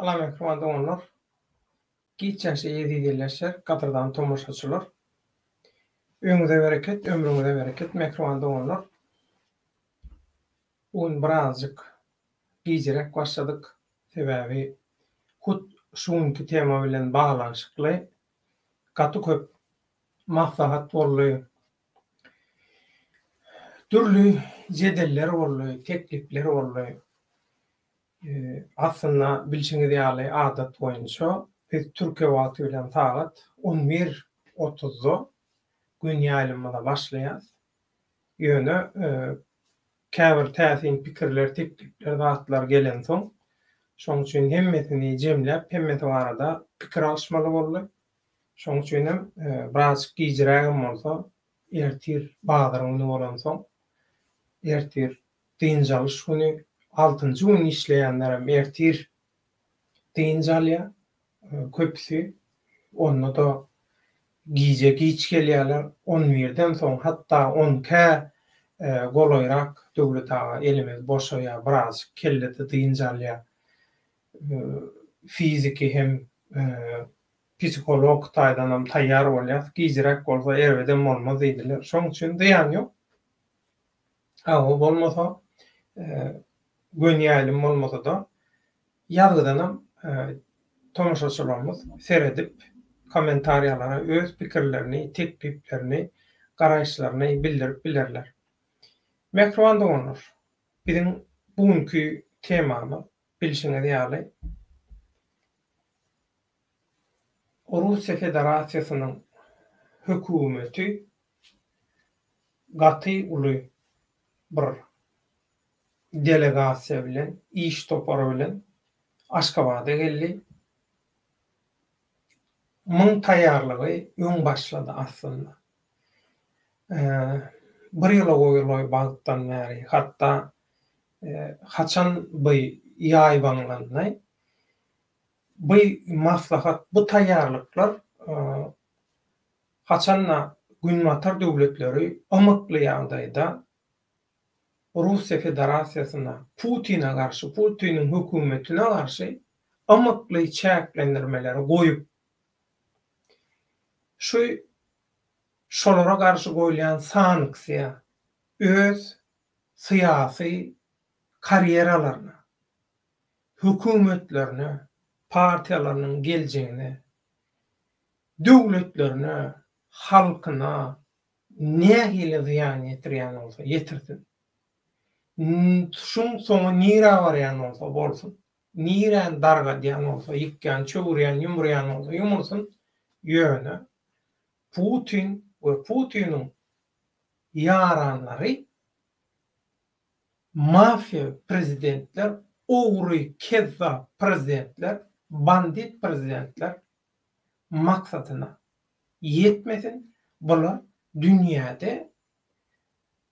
Salam mähriban doganlar. Giç ýagşy eziz ildeşler, gadyrdan tomaşaçylar. Öňüňize bereket, ömrüňize bereket mähriban doganlar. Bu gün birazjyk gijiräk başladyk. Sebäbi hut şu günki tema bilen baglanyşykly gaty köp maslahat boldy. Dürli jedeller boldy, teklipler boldy. Aslynda bilşiňiz ýaly adat boýunça biz Türkiýe wagty bilen sagat on bir otuzda gün ýaýlymyza başlaýas. Ýöne käbir täsin pikirler, teklipler, zatlar gelensoň, şoň üçin hemmesini jemläp, hemmesi barada pikir alyşmaly boldy. Şoň üçinem birazjyk gijirägem bolsa, ertir bazar güni bolansoň, ertir dynç alyş güni, altynjy gün işleýänlerem ertir dynç alýar, köpüsi. Onda-da gije giç gelýärler, on birden soň, hatda on ikä golaýrak Döwlet aga elimiz boşaýar, birazjyk kelle-de dynç alýar. Fiziki hem psihologik taýdanam taýýar bolýas. Gijiräk bolsa erbedem bolmaz diýdiler. Şoň üçin zyýany ýok. Awy bolmasa, göni ýaýlym bolmasa-da, ýazgydanam tomaşaçylarymyz seredip, kommentariýalara öz pikirlerini, tekliplerini, garaýyşlaryny bildirip bilerler. Mähriban doganlar, biziň bu günki temamyz, bilşiňiz ýaly, Russiýa Federasiýasynyň hökümeti gaty uly bir delegasiýa bilen, iş topary bilen Aşgabada geldi. Muň taýýarlygy öň başlady aslynda. Bir ýyla golaý wagtdan bäri, hatda haçan bu ýaýbaňlandy, bu maslahat, bu taýýarlyklar haçan-da Günbatar döwletleri ymykly ýagdaýda Russiýa Federasiýasyna, Putine garşy, Putiniň hökümetine garşy ymykly çäklendirmeleri goýup, şu şolara garşy goýulýan sanksiýa öz syýasy karýeralaryna, hökümetlerine, partiýalarynyň geljegine, döwletlerine, halkyna nähili zyýan ýetirýän bolsa ýetirsin. Şuň soňy nirä barýan bolsa bolsun. Niräni dargadýan bolsa, ýykýan, çöwürýän, ýumurýan bolsa ýumursun. Ýöne Putin we Putiniň ýaranlary mafiýa prezidentler, ogry, kezzap prezidentler, bandit prezidentler maksadyna ýetmesin, bular dünýäde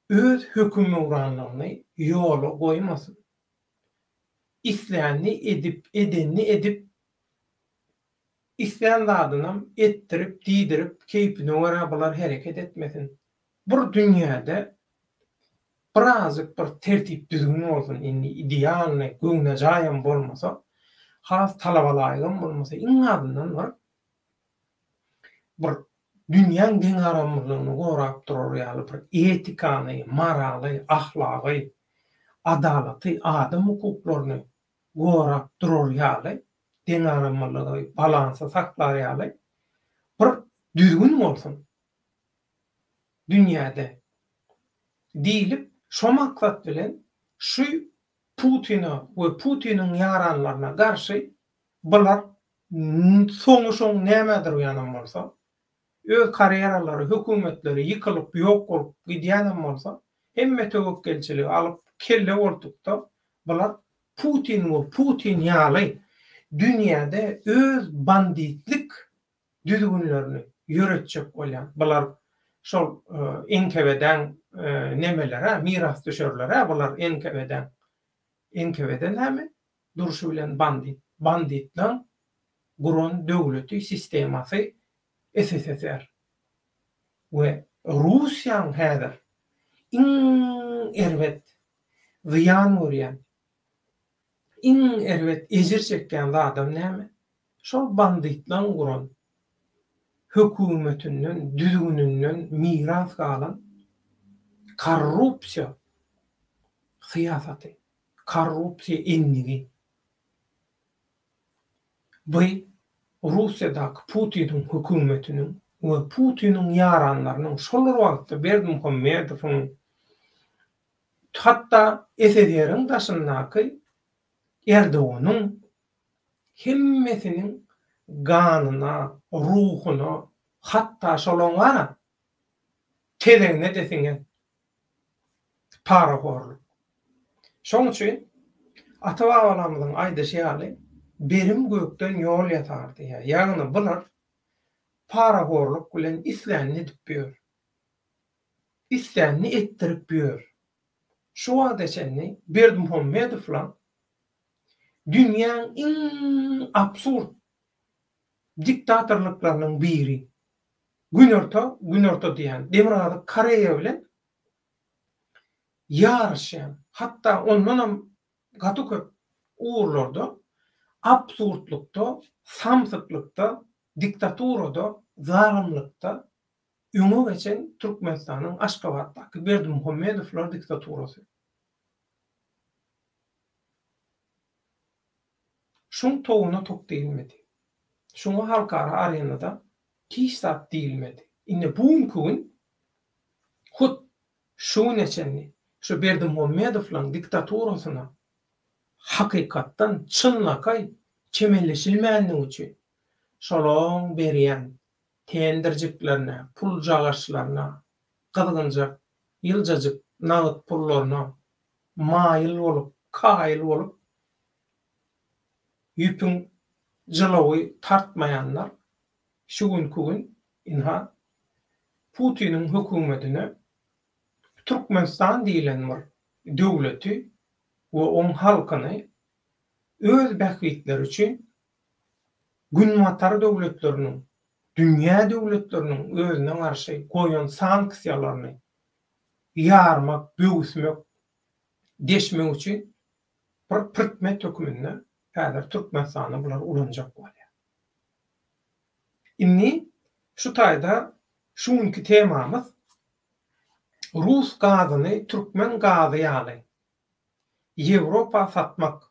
öz hökümöwranlygyny ýola goýmasyn. Islänini edip, edenini edip, islän zadynam etdirip, diýdirip, keýpine görä bular hereket etmesin. Bir dünýäde birazjyk bir tertip-düzgün bolsun, indi idealnyý, göwnejaýam bolmasa, has talabalaýygam bolmasa, iň azyndan bir bir dünýäň deňagramlylygyny gorap durar ýaly bir etikany, moraly, ahlagy, adalaty, adam hukuklaryny gorap durar ýaly, deňagramlylygy, balansy saklar ýaly bir düzgün bolsun dünýäde diýlip, şo maksat bilen şu Putine we Putiniň ýaranlaryna garşy bular Soňy şoň nämädir uýanam bolsa, öz karýeralary, hökümetleri ýykylyp ýok bolup gidýänem bolsa, hemme töwekgelçiligi alyp kelle goltukda bular Putin we Putin ýaly dünýäde öz banditlik düzgünlerini ýöretjek bolýan bular şol NKWD-äň nemeler-ä, mirasdüşerler-ä bular NKWD-äň. NKWD näme? Durşy bilen bandit. Banditlaň guran döwleti, sistemasy SSSR. We Russiýaň häzir iň erbet zyýan görýän. Iň erbet ejir çekýän zadam näme? Şol banditlaň guran hökümetinden, düzgüninden miras galan korrupsiýa syýasaty, korrupsiýa endigi. Bu Russiýadaky Putiniň hökümetiniň we Putiniň ýaranlarynyň, şol bir wagtda Berdimuhamedowyň, hatda SSR-iň daşyndaky Erdoganyň hemmesiniň ganyna, ruhuna, hatda şolaň bar-a, tezegine-de siňen parahorluk. Şoň üçin ata-babalarymyzyň aýdyşy ýaly, berim gökden ýol ýasar diýýär. Ýagny bular parahorluk bilen islänini edip ýör. Islänini etdirip ýör. Şu wagta çenli Berdimuhamedowlaň dünýäň iň absurd diktatorlyklarynyň biri. Günorta, Günorta diýýän, Demirgazyk Koreýa bilen ýaryşýan, hatda ondanam gaty köp ugurlarda absurdlykda, samsyklykda, diktaturada, zalymlykda öňe geçen Türkmenistanyň Aşgabatdaky Berdimuhamedowlar diktaturasy. Şuň towuna tok diýilmedi. Şuňa halkara arenada hiç zat diýilmedi. Indi bu günki gün hut şu güne çenli şu Berdimuhamedowlaň diktaturasyna hakykatdan çynlakaý çemeleşilmänligi üçin şolaň berýän tenderjiklerine, puljagaşlaryna, gyzgynjak, ýyljajyk nagt pullaryna maýyl bolup, kaýyl bolup, ýüpüň jylawy tartmaýanlar şu günki gün ynha Putiniň hökümetine Türkmenistan diýlen bir döwleti we oň halkyny öz bähbitleri üçin Günbatar döwletleriniň, dünýä döwletleriniň özüne garşy goýan sanksiýalaryny ýarmak, böwüsmek, deşmek üçin bir pritmet höküminde häzir Türkmenistany bular ulanjak bolýar. Indi şu taýda şu günki temamyz rus gazyny türkmen gazy ýaly Ýewropa satmak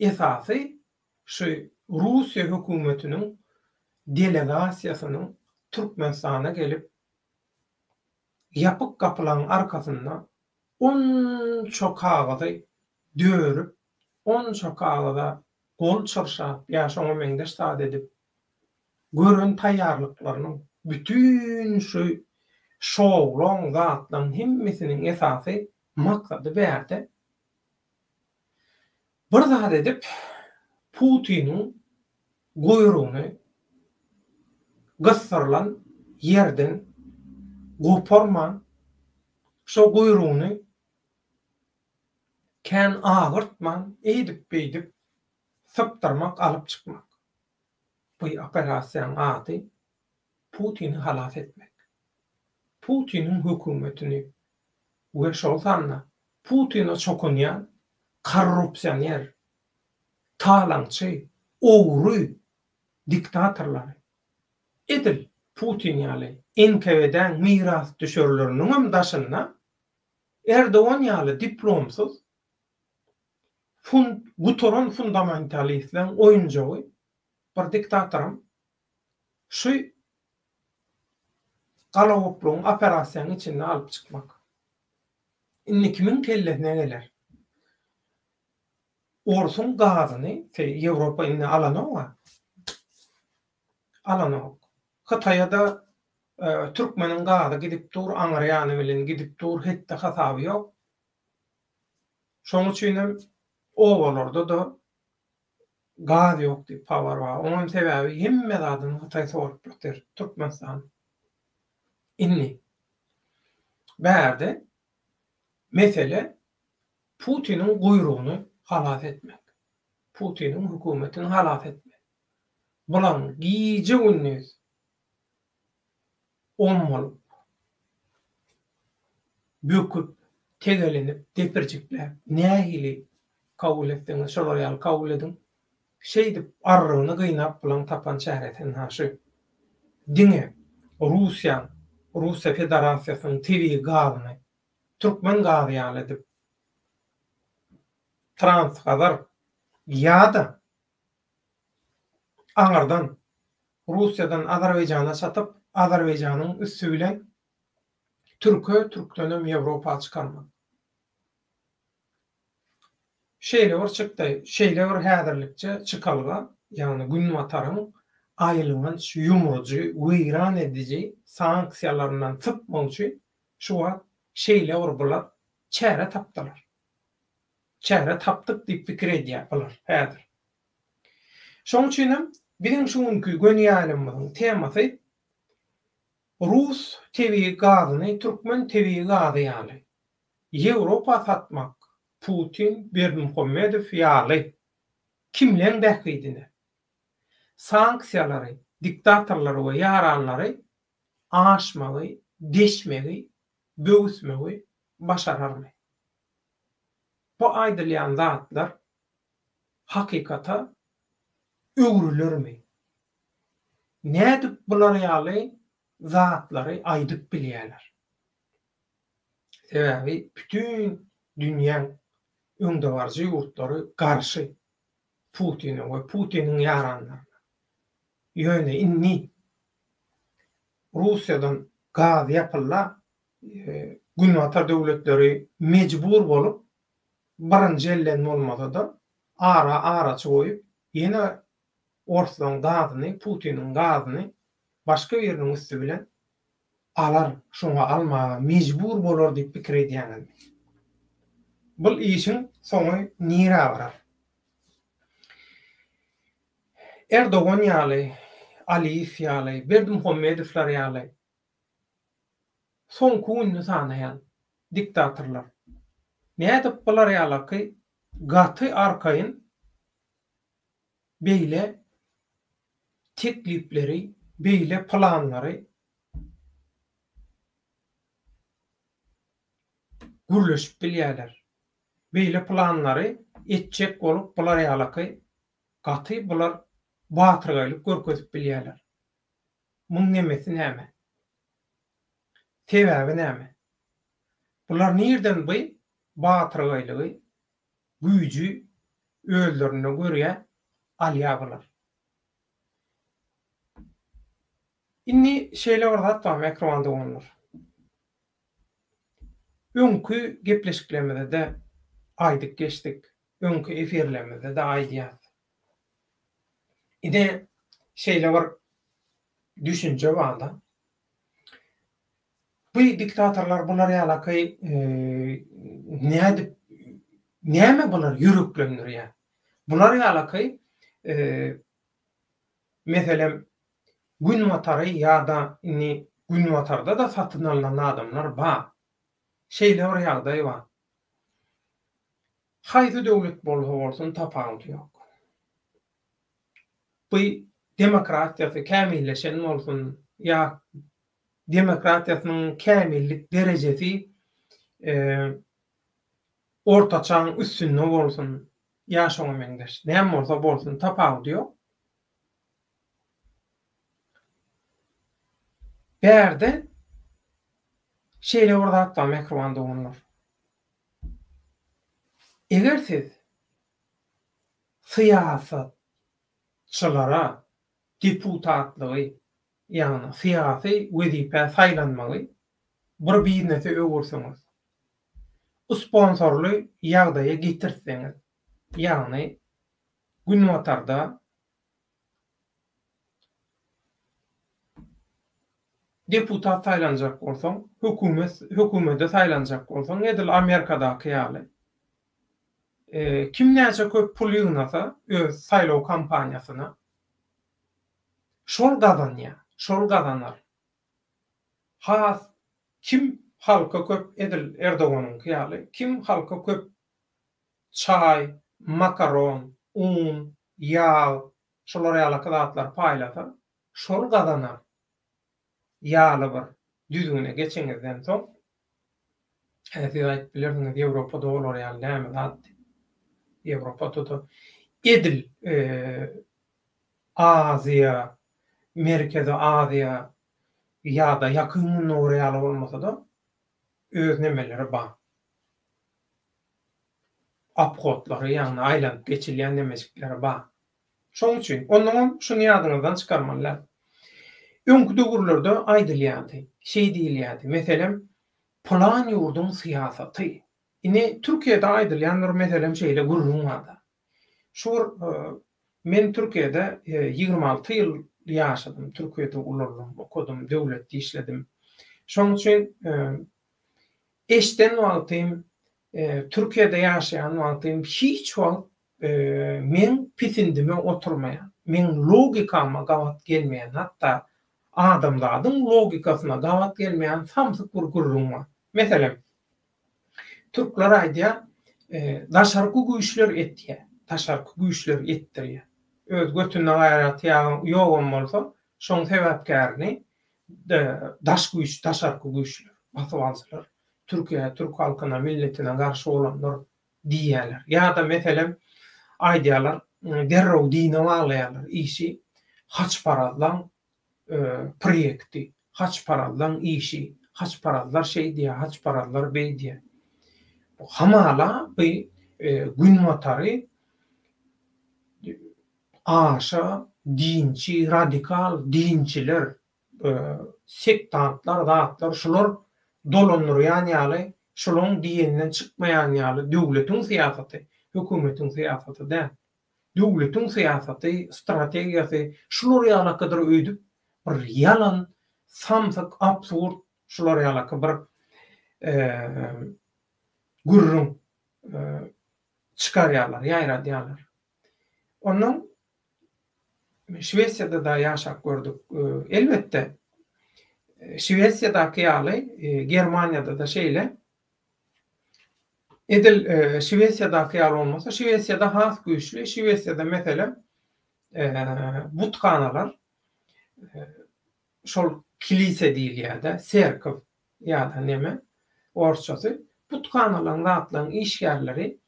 esasy şu Russiýa hökümetiniň delegasiýasynyň Türkmenistana gelip ýapyk gapylaryň arkasynda onça kagyzy dörüp, onça kagyza gol çyrşap ýa şoňa meňzeş zat edip gören taýýarlyklarynyň bütin şu şowlaň zatlaryň hemmesiniň esasy maksady bärde bir zat edip Putiniň guýrugyny gysdyrylan ýerden goparman şo guýrugyny kän agyrtman eýdip-beýdip sypdyrmak alyp çykmak. Bu operasiýaň ady Putini halas etmek. Putiniň hökümetini we şol sanda Putine çokunýan korrupsioner, talaňçy, ogry diktatorlary edil Putin ýaly NKWD-äň mirasdüşerleriniňem daşynda Erdogan ýaly diplomsyz, fund gutaran fundamentalistleriň oýunjagy bir diktatoram şu galagoplugyň operasiýanyň içinde alyp çykmak. Indi kimiň kellesine geler? Orsuň gazyny Ýewropa indi alanok-a. Alanok. Hytaýa-da türkmeniň gazy gidip dur, aňry ýany bilen gidip dur, hetdi-hasaby ýok. Şonuň üçinem obalarda-da gaz ýok diýip habar bar. Oňam sebäbi hemme zadyny Hytaý sorup ýatyr, Türkmenistan. Indi bärde mesele Putiniň guýrugyny halas etmek. Putiniň hökümetini halas etmek. Bulaň gije-gündiz ommalyp, böküp, tegelenip, depirjikläp nähili. kabul etseňiz şolar ýaly kabul ediň. Şeýdip arrygyny gynap bulaň tapan çäresi ynha şu. Diňe Russiýaň, Russiýa Federasiýasynyň tebigy gazyny türkmen gazy ýaly edip Transhazar ýa-da aňyrdan Russiýadan Azerbaýjana çatyp, Azerbaýjanyň üsti bilen Türke, türkdenem Ýewropa çykarmak. Şeýle bir çykdaý, şeýle bir häzirlikçe çykalga, ýagny Günbataryň aýylganç, ýumrujy, weýran ediji sanksiýalaryndan sypmak üçin şu wagt şeýle bir bular çäre tapdylar. Çäre tapdyk diýip pikir edýär bular häzir. Şonuň üçinem biziň şu günki göni ýaýlymymyzyň temasy rus tebigy gazyny türkmen tebigy gazy ýaly Ýewropa satmak Putin, Berdimuhamedow ýaly kimleň bähbidine? Sanksiýalary, diktatorlary we ýaranlary aşmagy, deşmegi, böwüsmegi başararmy? Bu aýdylýan zatlar hakykata öwrülermi? Nädip bular ýaly zatlary aýdyp bilýärler? Sebäbi bütin dünýäň öňdebaryjy ýurtlary garşy Putine we Putiniň ýaranlaryna. Ýöne indi Russiýadan gaz ýapylda Günbatar döwletleri mejbur bolup birinji elden bolmasa-da ara araçy goýup ýene orslaň gazyny Putiniň gazyny başga biriniň üsti bilen alar, şoňa almaga mejbur bolar diýip pikir edýäňizmi? Bul işiň soňy nirä barar? Erdogan ýaly, Aliýew ýaly, Berdimuhamedowlar ýaly soňky gününi sanaýan diktatorlar nädip bular ýalaky gaty arkaýyn beýle teklipleri, beýle planlary gürleşip bilýärler. Beýle planlary etjek bolup bular ýalaky gaty bular batyrgaýlyk görkezip bilýärler. Muň nemesi näme? Sebäbi näme? Bular nirden by batyrgaýlygy güýji özlerinde görýär, alýar bular. Indi şeýle bir zat bar, mähriban doganlar. Öňki gepleşiklerimizde-de aýdyp geçdik, öňki efirlerimizde-de aýdýas. Ine, şeýle bir düşünje bar-da. Bu diktatorlar bular ýalaky nädip näme bular ýüreklendirýär? Bular ýalaky meselem günbatary ýa-da indi günbatarda-da satyn alnan adamlar bar. Şeýle bir ýagdaý bar. Haýsy döwlet bolsa bolsun tapawudy ýok. Bu demokratiýasy kämilleşen bolsun ýa demokratiýasynyň kämillik derejesi ortaçaň üstünde bolsun ýa şoňa meňzeş. Näme bolsa bolsun tapawudy ýok. Bärde şeýle bir zat bar mähriban doganlar. Eger siz syýasatçylara deputatlygy ýagny syýasy wezipä saýlanmagy bir biznese öwürseňiz, sponsorly ýagdaýa getirtseňiz, ýagny Günbatarda deputat saýlanjak bolsaň, hökümet hökümede saýlanjak bolsaň, edil Amerikadaky ýaly, kim näçe köp pul ýygnasa öz saýlaw kampaniýasyna, Şol gazanýar, şol gazanar. Has kim halka köp edil Erdoganyňky ýaly kim halka köp çaý, makaron, un, ýag şolar ýalaky zatlar paýlasa şol gazanar ýaly bir düzgüne geçeňizden soň siz aýdyp bilersiňiz Ýewropada olar ýaly näme zat diýip. Ýewropada-da edil Aziýa, Merkezi Aziýa ýa-da Ýakyn Gündogar ýaly bolmasa-da, öz nemeleri bar. Obhodlary, ýagny aýlanyp geçilýän nemejikleri bar. Şonuň üçin, onnoňam şuny ýadyňyzdan çykarmaly däl. Öňki döwürlerde aýdylýardy, şeý diýilýärdi, meselem, pylan ýurduň syýasaty. Indi Türkiýede aýdylýan bir meselem şeýle gürrüň bar-da. Şu bir men Türkiýede 26 ýyl ýaşadym, Türkiýede ulaldym, okadym, döwletde işledim. Şonuň üçin eşden wagtym, Türkiýede ýaşaýan wagtym hiç wagt meň pisindime oturmaýan, meň logikama gabat gelmeýän, hatda adamzadyň logikasyna gabat gelmeýän samsyk bir gürrüň bar. Meselem, türkler aýdýar, daşarky güýçler etýär, daşarky güýçler etdirýär. Öz götünde gaýraty ýogam bolsa, şoň sebäpkärini daş güýç, daşarky güýçler, basybalyjylar, Türkiýä, türk halkyna, milletine garşy bolanlar diýýärler. Ýa-da meselem aýdýarlar, derrew dine baglaýarlar işi, haçparazlaň proýekti, haçparazlaň işi, haçparazlar şeýdýär, haçparazlar beýdýär. Bu hamala bu günbatary aşa dinçi, radikal dinçiler sektantlar zatlar şular dolandyrýan ýaly şulaň diýeninden çykmaýan ýaly döwletiň syýasaty hökümetiň syýasaty däl. Döwletiň syýasaty strategiýasy şular ýalakydyr öýdüp bir ýalan samsyk absurd şular ýalaky bir gürrüň çykarýarlar ýaýradýarlar. Ondan Şwesiýada-da ýaşap gördük. Elbetde, Şwesiýadaky ýaly Germaniýada-da şeýle. Edil Şwesiýadaky ýaly bolmasa, Şwesiýada has güýçli. Şwesiýada meselem, buthanalar şol kilise diýilýär-de, serkow ýa-da neme, orsçasy, buthanalaryň zatlaryň işgärleri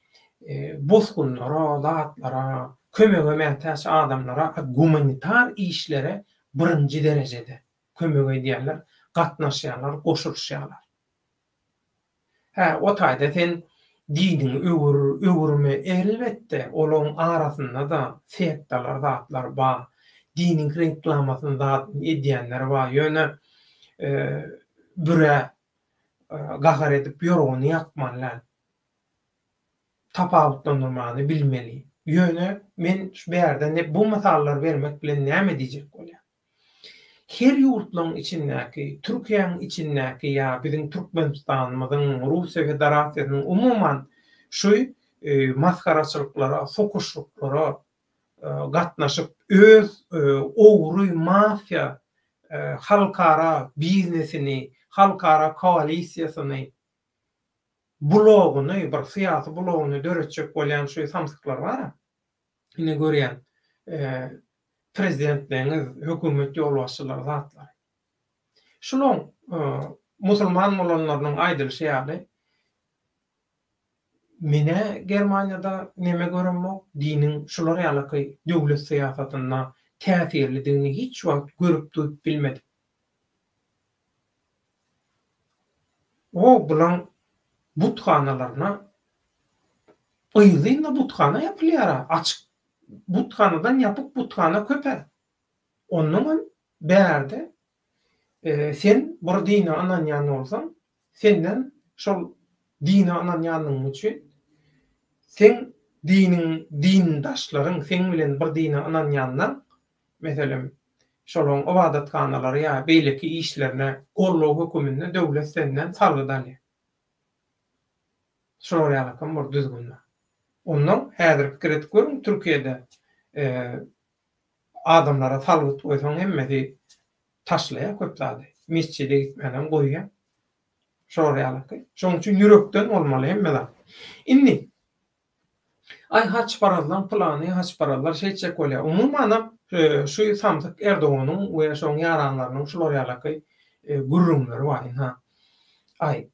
bosgunlara, zatlara, kömege mätäç adamlara, gumanitar işlere birinji derejede kömek edýärler, gatnaşýarlar, goşulyşýarlar. Hä, o taýda sen diniňi öwür, öwürme, elbetde, olaň arasynda-da sektalar, zatlar bar, diniň reklamasyny zadyny edýänler bar, ýöne bürä gahar edip ýorgany ýakmaly däl. Tapawutlandyrmany bilmeli. Ýöne men şu bärde bu mysallary bermek bilen näme diýjek bolýan? Her ýurtlaryň içindäki, Türkiýäň içindäki ýa biziň Türkmenistanymyzyň, Russiýa Federasiýasynyň umuman şu masgaraçylyklara, sokuşlyklara gatnaşyp öz ogry mafiýa halkara biznesini, halkara koalisiýasyny, blogyny, bir syýasy blogyny döretjek bolýan şu samsyklar bar-a. Ine görýän prezidentleňiz, hökümet ýolbaşçylary zatlary. Şulaň musulman bolanlarynyň aýdylyşy ýaly, menä Germaniýada neme göremok, diniň şular ýalaky döwlet syýasatynda täsirlidigini hiç wagt görüp duýup bilmedim. O bulaň buthanalaryna yzynda buthana ýapylýara, açyk buthanadan ýapyk buthana köp-ä. Onnoňam bärde sen bir dine ynanýan bolsaň, senden şol dine ynanýanlygyň üçin seň diniň dindaşlaryň seň bilen bir dine ynanýanlaň Meselem, şolaryň ybadathanalary ýa beýleki işlerine goldaw höküminde döwlet senden salgyt alýar. Şolar ýalakam bir düzgün bar. Onnoň häzir pikir edip görüň, Türkiýede adamlara salgyt goýsaň hemmesi taşlaýar köp zady. Mesjide gitmänem goýýar. Şolar ýalaky. Şonuň üçin ýürekden bolmaly hemme zat. Indi Aý haçparazlaň plany haçparazlar şeýtjek bolýar. Umumanam şu samsyk Erdoganyň we şoň ýaranlarynyň şular ýalaky gürrüňleri bar ynha. Aý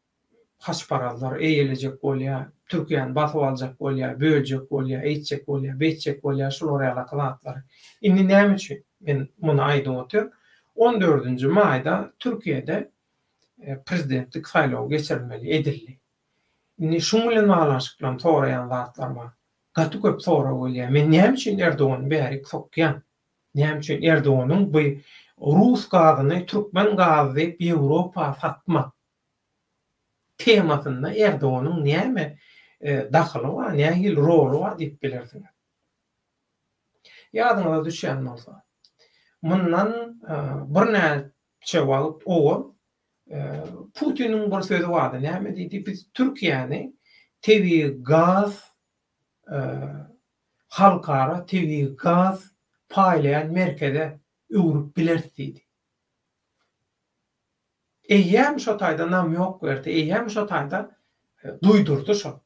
haçparazlar eýelejek bolýar. Türkiýäni basyp aljak bolýar, böljek bolýar, eýtjek bolýar, beýtjek bolýar, şular ýalaky zatlary. Indi näme üçin men muny aýdyp otyryn? On dördünji maýda Türkiýede prezidentlik saýlawy geçirilmeli edildi. Indi şuň bilen baglanyşykly soraýan zatlar bar. Gaty köp sorag gelýär. Men näme üçin Erdogany bärik sokýan? Näme üçin Erdoganyň bu rus gazyny türkmen gazy diýip Ýewropa satmak temasynda Erdoganyň näme dahyly bar, nähili roly bar diýip bilersiňiz. Ýadyňyza düşýän bolsa, mundan birnäçe wagt owal Putiniň bir sözi bardy, näme diýdi, biz Türkiýäni tebigy gaz halkara tebigy gaz paýlaýan merkeze öwrüp bileris diýdi. Eýýäm şo taýda namýok berdi, eýýäm şo taýda duýdurdy şo.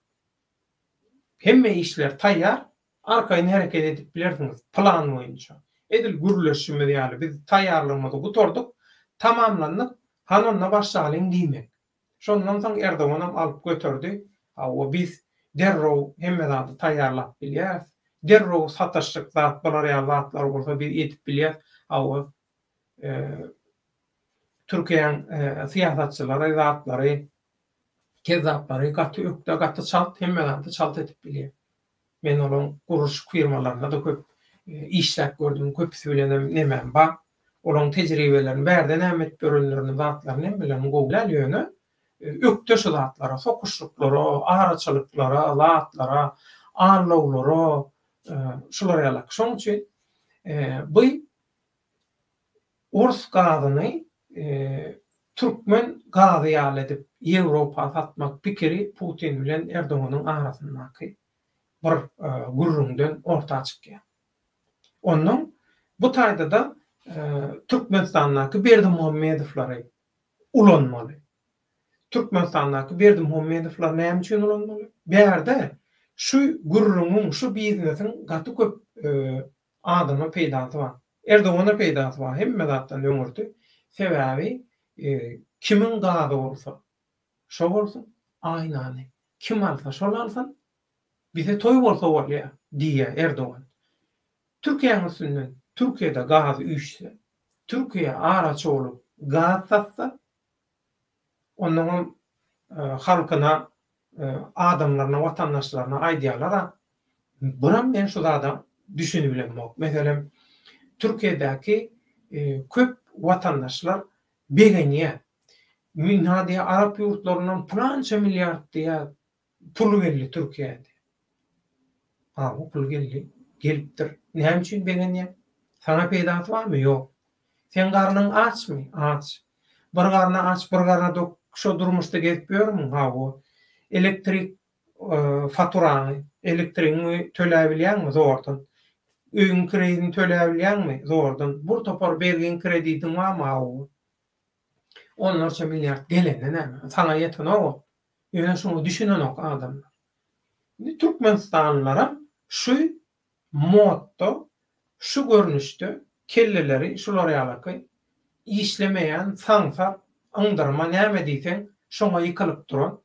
Hemme işler taýýar, arkaýyn hereket edip bilersiňiz plan boýunça. Edil gürleşişimiz ýaly biz taýýarlygymyzy gutardyk, tamamlandyk, hany onda başlalyň diýmek. Şondan soň Erdoganam alyp göterdi, Hawa biz derrew hemme zady taýýarlap bilýäris, derrew sataşjak zat bular ýaly zatlar bolsa biz edip bilýäris, hawa Türkiýäň syýasatçylary zatlary Kezzaplary gaty ökde, gaty çalt, hemme zady çalt edip bilýär. Men olaň gurluşyk firmalarynda-da köp işläp gördüm, köpüsi bilenem nemem bar. Olaň tejribelerini, bärde näme edip ýörenlerini, zatlaryny hemmelerini gowy bilýän, ýöne ökde şu zatlara, sokuşlyklara, araçylyklara, zatlara, allawlara, şular ýalak. Şonuň üçin bu Ors gazyny türkmen gazy ýaly edip Ýewropa satmak pikiri Putin bilen Erdoganyň arasyndaky bir gürrüňden orta çykýar. Onnoň bu taýda-da Türkmenistandaky Berdimuhamedowlary ulanmaly. Türkmenistandaky Berdimuhamedowlary näme üçin ulanmaly? Bärde şu gürrüňiň, şu biznesiň gaty köp Adama peýdasy bar. Erdogana peýdasy bar hemme zatdan öňürti. Sebäbi kimiň gazy bolsa şo bolsun, aýnany kim alsa şol alsyn, bize toý bolsa bolýar diýýär Erdogan. Türkiýäň üstünden Türkiýede gaz üýşse, Türkiýe araçy bolup gaz satsa, Onnoňam halkyna, adamlaryna, watandaşlaryna aýdýarlar-a. Buram men şu zada düşünibilemok. Meselem, Türkiýedäki köp watandaşlar begenýär. Ynha diýýär, arap ýurtlaryndan pylança milliard diýýär, pul geldi Türkiýä diýýär. Hawa, pul geldi. Gelipdir. Näme üçin begenýäň? Saňa peýdasy barmy? Ýok. Seň garnyň açmy? Aç. Bir garny aç, bir garny dok şo durmuşda gezip ýörmüň? Hawa. Elektrik faturaňy, elektrigiňi töläbilýäňmi? Zordan. Öýüň kireýini töläbilýäňmi? Zordan. Bir topar bergiň, kredidiň barmy? Hawa. Onlarça milliard gelende näme? Saňa ýetenok ol. Ýöne şuňa düşünenok adamlar. Indi türkmenistanlylaram şu modda, şu görnüşde kelleleri şular ýalaky işlemeýän saňsar yňdyrma näme diýseň şoňa ýykylyp duran,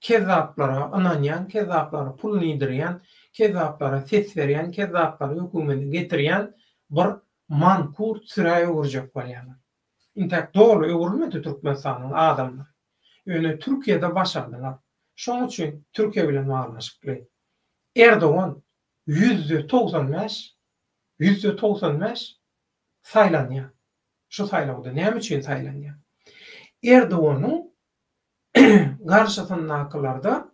kezzaplara ynanýan, kezzaplara puluny iýdirýän, kezzaplara ses berýän, kezzaplary hökümete getirýän bir mankurt sürä öwürjek bolýarlar. Intäk doly öwrülmedi Türkmenistanyň adamlary. Ýöne Türkiýede başardylar. Şoň üçin Türkiýe bilen baglanyşykly Erdogan 95%, 95% saýlanýar. Şu saýlawda näme üçin saýlanýar? Erdoganyň garşysyndakylarda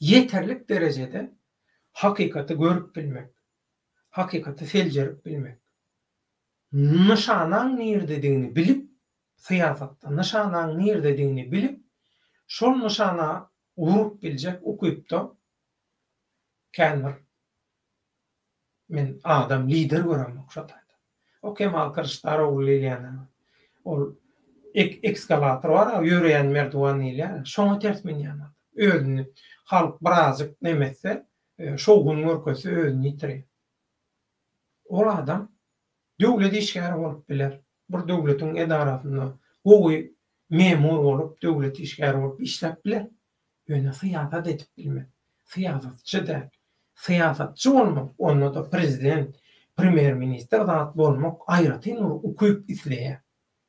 ýeterlik derejede hakykaty görüp bilmek, hakykaty seljerip bilmek, nyşanaň nirdedigini bilip, syýasatda nyşanaň nirdedigini bilip, şol nyşana urup biljek ukypda kän bir men adam, lider göremok şo taýda. O Kemal Kylyçdarogly diýilýän ol ekskalator bar-a, ýöreýän merdiwan diýilýär, şoňa ters münýän adam. Özüni halk birazjyk neme etse, şowhun görkezse özüni ýitirýär. Ol adam döwlet işgäri bolup biler. Bir döwletiň edarasynda gowy memur bolup, döwlet işgäri bolup işläp biler. Ýöne syýasat edip bilmez. Syýasatçy däl. Syýasatçy bolmak, onda-da prezident, premýer-ministr zat bolmak aýratyn bir ukyp isleýär.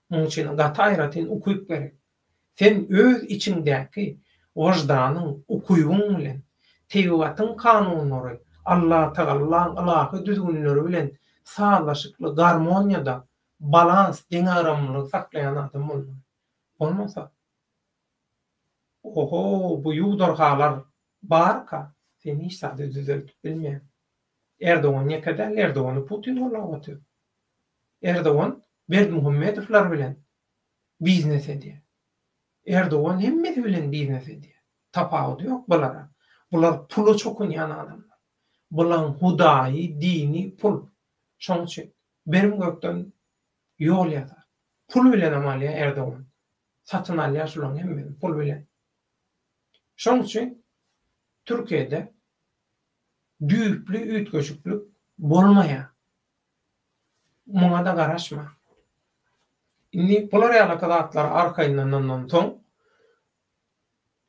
Munuň üçin gaty aýratyn ukyp gerek. Sen öz içiňdäki wyždanyň, ukybyň bilen, tebigatyň kanunlary, Allatagallaň ylahy düzgünleri bilen sazlaşykly garmoniýada balans, deňagramlylygy saklaýan adam bolmaly. Bolmasa, oho, bu ýuwdarhalar barka, sen hiç zady düzeldip bilmeýäň. Erdogan ýeke däl, Erdogany Putin gollap otyr. Erdogan Berdimuhamedowlar bilen biznes edýär. Erdogan hemmesi bilen biznes edýär. Tapawudy ýok bulara. Bular pula çokunýan adamlar. Bulaň hudaýy, dini pul. Şoň üçin berim gökden ýol ýazar. Pul bilenem alýar Erdogan. Satyn alýar şularyň hemmesini pul bilen. Şoň üçin Türkiýede düýpli üýtgeşiklik bolmaýar. Muňa-da garaşma. Indi bular ýalyky zatlar arkaýynlanandan soň,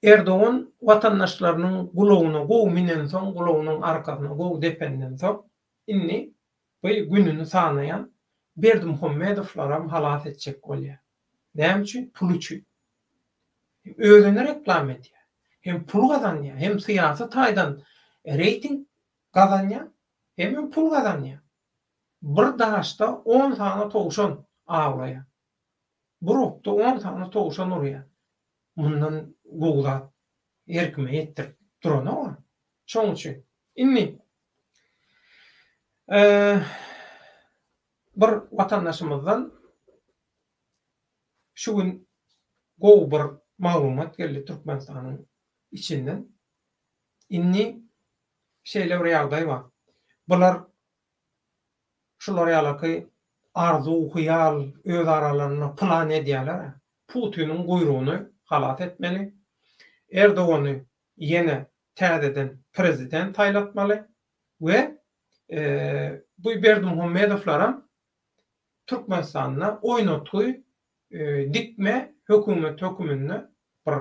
Erdogan watandaşlarynyň gulagyna gowy minensoň, gulagynyň arkasyna gowy dependen soň, indi bu gününi sanaýan Berdimuhamedowlaram halas etjek bolýar. Näme üçin? Pul üçin. Hem özüni reklama edýär, hem pul gazanýar, hem syýasy taýdan reýting gazanýar, hemem pul gazanýar. Bir daşda on sany towşan awlaýar. Bir okda on sany towşan urýar. Mundan gowy zat her kime ýetdirip duranok-a. Şonuň üçin indi bir watandaşymyzdan şu gün gowy bir maglumat geldi Türkmenistanyň içinden. Indi şeýle bir ýagdaý bar. Bular şular ýalaky arzuw, hyýal öz aralarynda plan edýärler. Putiniň guýrugyny halas etmeli. Erdogany ýene täzeden prezident saýlatmaly we bu Berdimuhamedowlaram Türkmenistanda oýnatgy dikme hökümet höküminde bir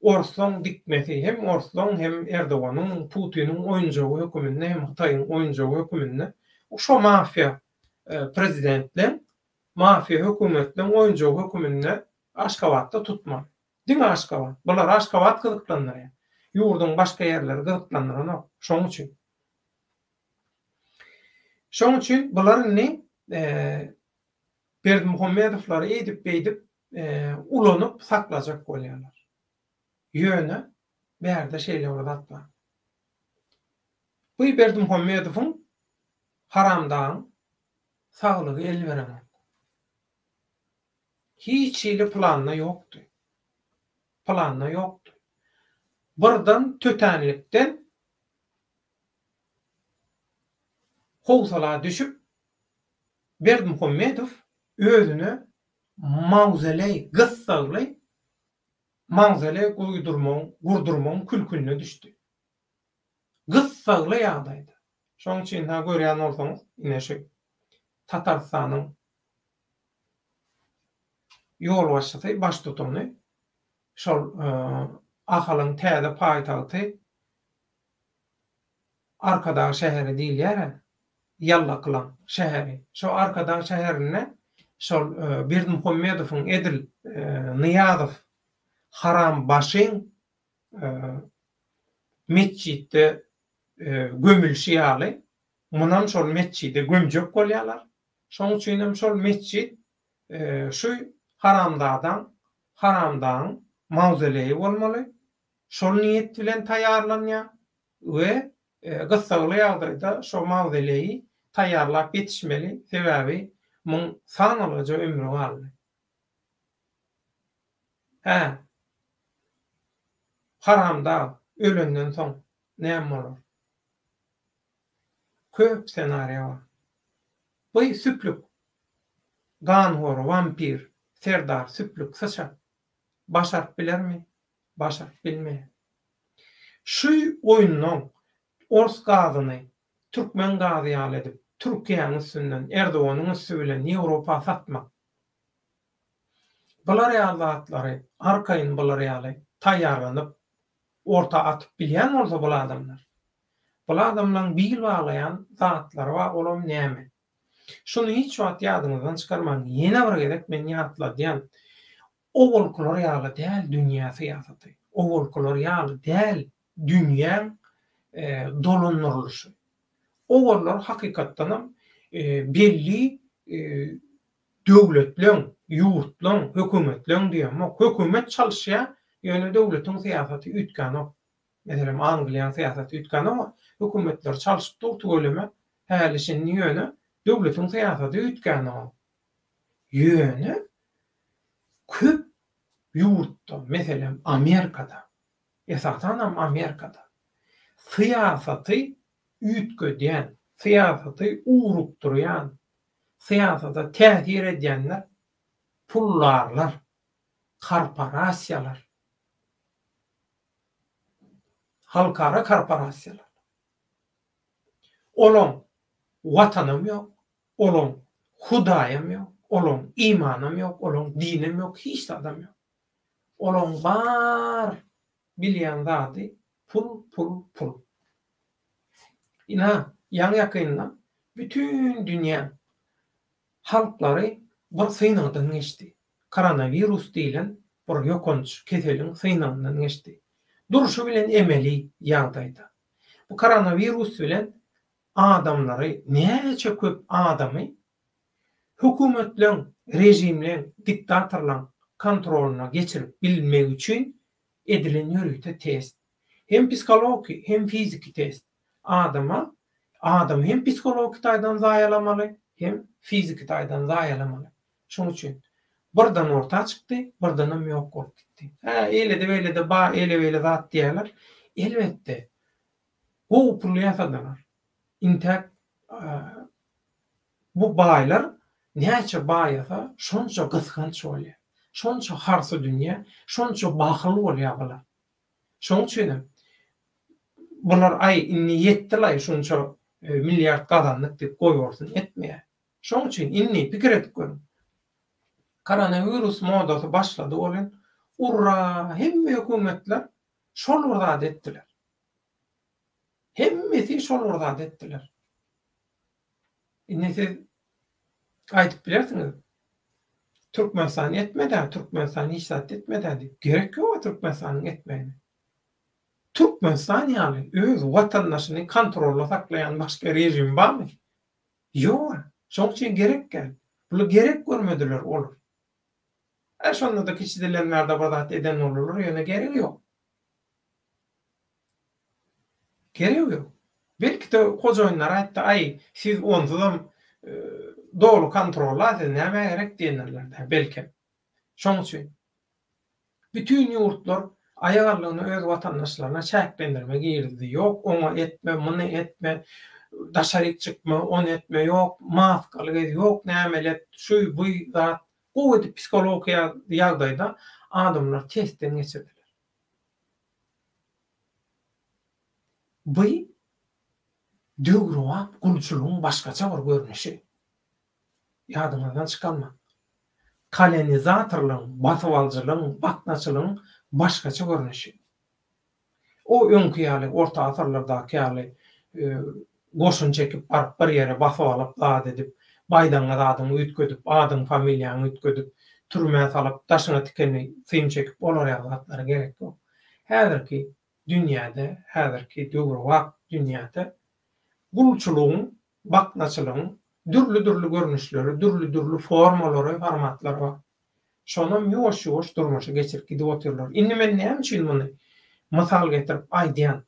orslaň dikmesi hem orslaň hem Erdoganyň Putiniň oýunjagy höküminde hem Hytaýyň oýunjagy höküminde şo mafiýa prezidentleň mafiýa hökümetleň oýunjagy höküminde Aşgabatda tutmaly. Diňe Aşgabat. Bulary Aşgabat gyzyklandyrýar. Ýurduň başga ýerleri gyzyklandyranok. Şoň üçin. Şoň üçin bular indi Berdimuhamedowlary eýdip-beýdip ulanyp saklajak bolýarlar. Ýöne bärde şeýle bir zat bar. Bu Berdimuhamedowyň haramdagyň saglygy el berenok. Hiç hili planda ýokdy. Planda ýokdy. Birden tötänlikden howsala düşüp, Berdimuhamedow özüne mawzoleý, gyssagly mawzoleý guýdurmagyň, gurdurmagyň külkünine düşdi. Gyssagly ýagdaýda. Şonuň üçin ha görýän bolsaňyz, ine şu Tatarystanyň ýolbaşçysy, baştutany şol Ahalyň täze paýtagty Arkadag şäheri diýilýär-ä, Ýallakylaň şäheri. Şo Arkadag şäherinde şol Berdimuhamedowyň edil Nyýazow haram başyň metjitde gömülişi ýaly, munam şol metjide gömjek bolýarlar. Şoň üçinem şol metjit şu haramzadaň, haramdagyň mawzoleýi bolmaly. Şol niýet bilen taýýarlanýar we gyssagly ýagdaýda şo mawzoleýi taýýarlap ýetişmeli, sebäbi muň sanalgyja ömri galdy. Hä, haramdag ölenden soň näme bolar? Köp senariýa bar. Bu süplük ganhor, wampir, serdar süplük syçan başaryp bilermi? Başaryp bilmeýär. Şu oýundan ors gazyny türkmen gazy ýaly edip Türkiýäniň üstünden, Erdoganyň üsti bilen Ýewropa satmak. Bular ýaly zatlary arkaýyn bular ýaly. taýýarlanyp orta atyp bilýän bolsa bul adamlar. Bul adamlaň bil baglaýan zatlary bar olam näme? Şuny hiç wagt ýadyňyzdan çykarmaň ýene bir gezek men ýatladýan owalkylar ýaly däl dünýä syýasaty owalkylar ýaly däl dünýäň dolandyrylyşy. Owallar hakykatdanam belli döwletleň, ýurtlaň, hökümetleň diýemok, hökümet çalyşýar, ýöne döwletiň syýasaty üýtgänok. Meselem, Angliýanyň syýasaty üýtgänok, hökümetleri çalşyp dur tüweleme, häli-şindi ýöne döwletiň syýasaty üýtgänok. Ýöne köp ýurtda, meselem, Amerikada, esasanam Amerikada syýasaty üýtgedýän, syýasaty ugrukdyrýan, syýasata täsir edýänler puldarlar, korporasiýalar, halkara korporasiýalar. Olaň watanam ýok, olaň hudaýam ýok, olaň imanam ýok, olaň dinem ýok, hiç zadam ýok. Olaň bar bilýän zady pul, pul, pul. Ynha, ýaňy-ýakynda bütin dünýäň halklary bir synagdan geçdi. Koronawirus diýlen bir ýokanç keseliň synagyndan geçdi. Durşy bilen emeli ýagdaýda. Bu koronawirus bilen adamlary, näçe köp adamy hökümetleň, režimleň, diktatorlaň kontrolyna geçirip bilmek üçin edilen ýörite test. Hem psihologiki, hem fiziki test. Adama, adamy hem psihologiki taýdan zaýalamaly, hem fiziki taýdan zaýalamaly. Şoň üçin birden orta çykdy, birdenem ýok bolup gitdi. Hä, eýlede-beýlede bar, eýle-beýle zat diýýärler. Elbetde, gowy pul ýasadylar. Intäk Bu baýlar näçe baýasa şonça gysganç bolýar. Şonça harsydünýä, şonça bahyl bolýar bular. Şoň üçinem bular aý indi ýetdilaý şunça milliard gazandyk diýip goýbolsun etmeýär. Şoň üçin indi pikir edip görüň. Koronawirus modasy başlady welin urra hemme hökümetler şol bir zady etdiler. Hemmesi şol bir zady etdiler. Indi siz aýdyp bilersiňiz, Türkmenistan etmedi-ä, Türkmenistan hiç zat etmedi-ä diýip. Gerek ýog-a Türkmenistanyň etmegine. Türkmenistan ýaly öz watandaşyny kontrolda saklaýan başga režim barmy? Ýog-a. Şoň üçin gerek däl. Bular gerek görmediler olar. Ä şonda-da kiçidilenlerde bir zat eden bolarlar, ýöne geregi ýok. Geregi ýok. Belki-de hojaýynlar aýtdy, aý, siz onsuzam doly kontrolda, siz nämä gerek diýendirler-dä, belkem. Şoň üçin bütin ýurtlar aýagallygyna öz watandaşlaryna çäklendirme girizdi. Ýok, oňa etme, muny etme, daşaryk çykma, ony etme, ýok, maskaly gez, ýok, nämeli et, şu, bu zat. Gowy edip psihologiki ýagdaýda adamlary testden geçirdiler. Bu döwrebap gulçulygyň başgaça bir görnüşi. Ýadyňyzdan çykarmaň. Kolonizatorlygyň, basybalyjylygyň, baknaçylygyň başgaça görnüşi. O öňki ýaly, orta asyrlardaky ýaly goşun çekip baryp bir ýere basyp alyp zat edip, baýdagyňa zadyňy üýtgedip, adyňy familiýaňy üýtgedip, türmä salyp, daşyňa tikenli sym çekip olar ýaly zatlara gerek ýok. Häzirki dünýäde, häzirki döwrebap dünýäde gulçulygyň, baknaçylygyň dürli-dürli görnüşleri, dürli-dürli formalary, formatlary bar. Şonam ýuwaş-ýuwaş durmuşa geçirip gidip otyrlar. Indi men näme üçin muny mysal getirip aýdýan?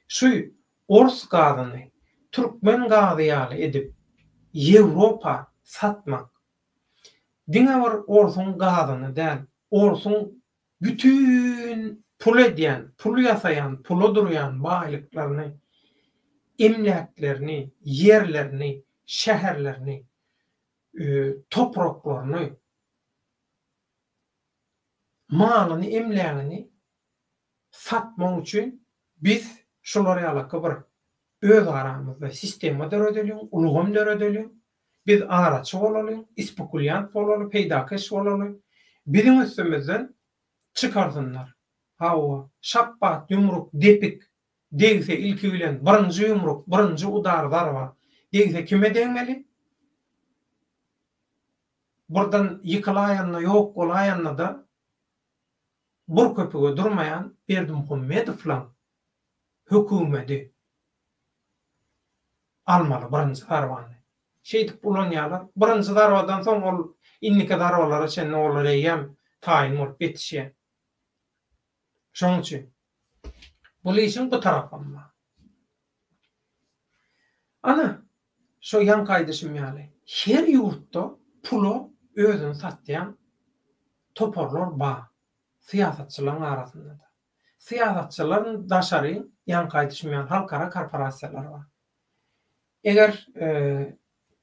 Şu ors gazyny türkmen gazy ýaly edip Ýewropa satmak diňe bir orsuň gazyny däl, orsuň bütin pul edýän, pul ýasaýan, pula durýan baýlyklaryny, emläklerini, ýerlerini, şäherlerini, topraklaryny, malyny, emlägini satmak üçin biz şular ýalaky bir öz aramyzda sistema döredeliň, ulgam döredeliň, biz araçy bolalyň, ispekulýant bolaly, peýdakeş bolaly, biziň üstümizden çykarsynlar. Hawa, şapbat, ýumruk, depik degse ilki bilen birinji ýumruk, birinji udar, zarba degse kime degmeli? Birden ýykylaýanda, ýok bolaýanda-da bir köpüge durmaýan Berdimuhamedowlaň hökümedi almaly birinji zarbany. Şeýdip ulanýarlar. Birinji zarbadan soň ol indiki zarbalara çenli olar eýýäm taýyn bolup ýetişýär. Şonuň üçin bul işiň bu tarapam bar. Ana, şo ýaňky aýdyşym ýaly, her ýurtda pula özüni satýan toparlar bar, syýasatçylaryň arasynda-da. Syýasatçylardan daşary, ýaňky aýdyşym ýaly, halkara korporasiýalar bar. Eger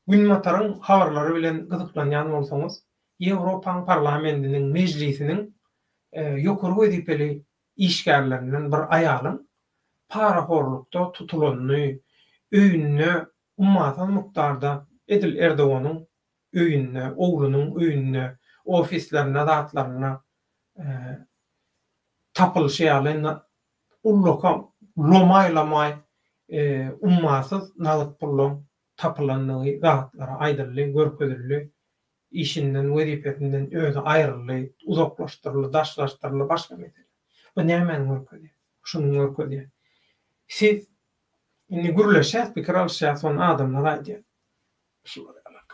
Günbataryň habarlary bilen gyzyklanýan bolsaňyz, Ýewropaň Parlamendiniň Mejlisiniň ýokary wezipeli işgärlerinden bir aýalyň parahorlukda tutulanyny, öýünde ummasyz mukdarda edil Erdoganyň öýünde, oglunyň öýünde, ofislerinde zatlarynda tapylyşy ýaly ullakan lomaý-lomaý ummasyz nagt pullaň tapylandygy zatlary aýdyldy, görkezildi. Işinden, wezipesinden özi aýryldy, uzaklaşdyryldy, daşlaşdyryldy, başga mesele. Bu nämäni görkezýär? Şuny görkezýär. Siz indi gürleşýäs, pikir alyşýas, ony adamlar aýdýar. Şular ýalak.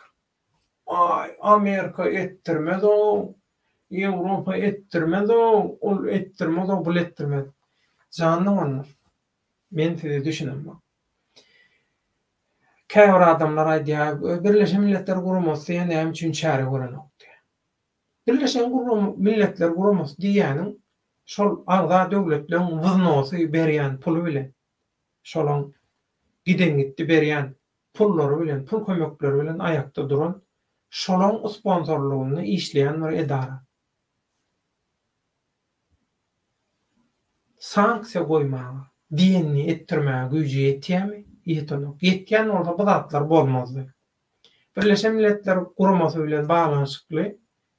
Aý, Amerika etdirmez-ow, Ýewropa etdirmez-ow, ol etdirmez-ow, bul etdirmez. Jan doganlar, men size düşünemok. Käbir adamlar aýdýar, Birleşen Milletler Guramasy diýýär, näme üçin çäre görenok diýýär. Birleşen Milletler Guramasy diýýäniň şol agza döwletleň wznosy berýän puly bilen, şolaň giden-gitdi berýän pullary bilen, pul kömekleri bilen aýakda duran, şolaň sponsorlygynda işleýän bir edara. Sanksiýa goýmaga, diýenini etdirmäge güýji ýetýärmi? Ýetenok. Ýetýän bolsa bu zatlar bolmazdy. Birleşen Milletler Guramasy bilen baglanyşykly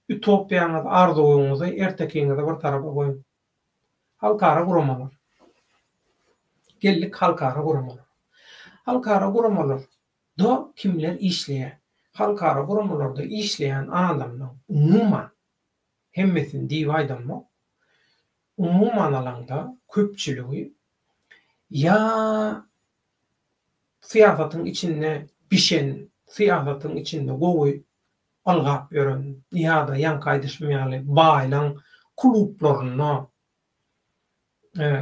utopiýaňyzy, arzuwyňyzy, ertekiňizi bir tarapa goýuň. Halkara guramalar. Geldik halkara guramalara. Halkara guramalar da kimler işleýär? Halkara guramalarda işleýän adamlaň umuman hemmesini diýip aýdamok. Umuman alaňda köpçüligi ýa syýasatyň içinde bişen, syýasatyň içinde gowy ylgap ýören ýa-da ýaňky aýdyşym ýaly baýlaň klublarynda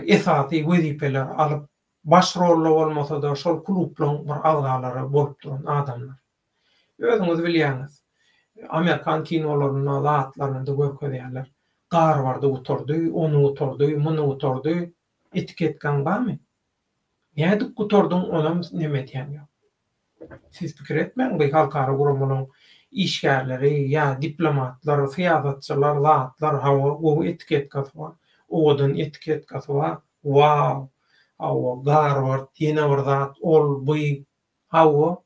esasy wezipeleri alyp, baş rolda bolmasa-da şol klublaň bir agzalary bolup duran adamlar. Özüňiz bilýäňiz, amerikan kinolarynda zatlarynda görkezýärler. Garwardy gutardy, ony gutardy, muny gutardy. Etiketkaň barmy? Nädip gutardyň onam neme edýän ýok. Siz pikir etmäň bu halkara guramalaryň işgärleri ýa diplomatlar, syýasatçylar, zatlar hawa gowy etiketkasy bar, owadan etiketkasy bar, wow, hawa Garward ýene bir zat ol bu hawa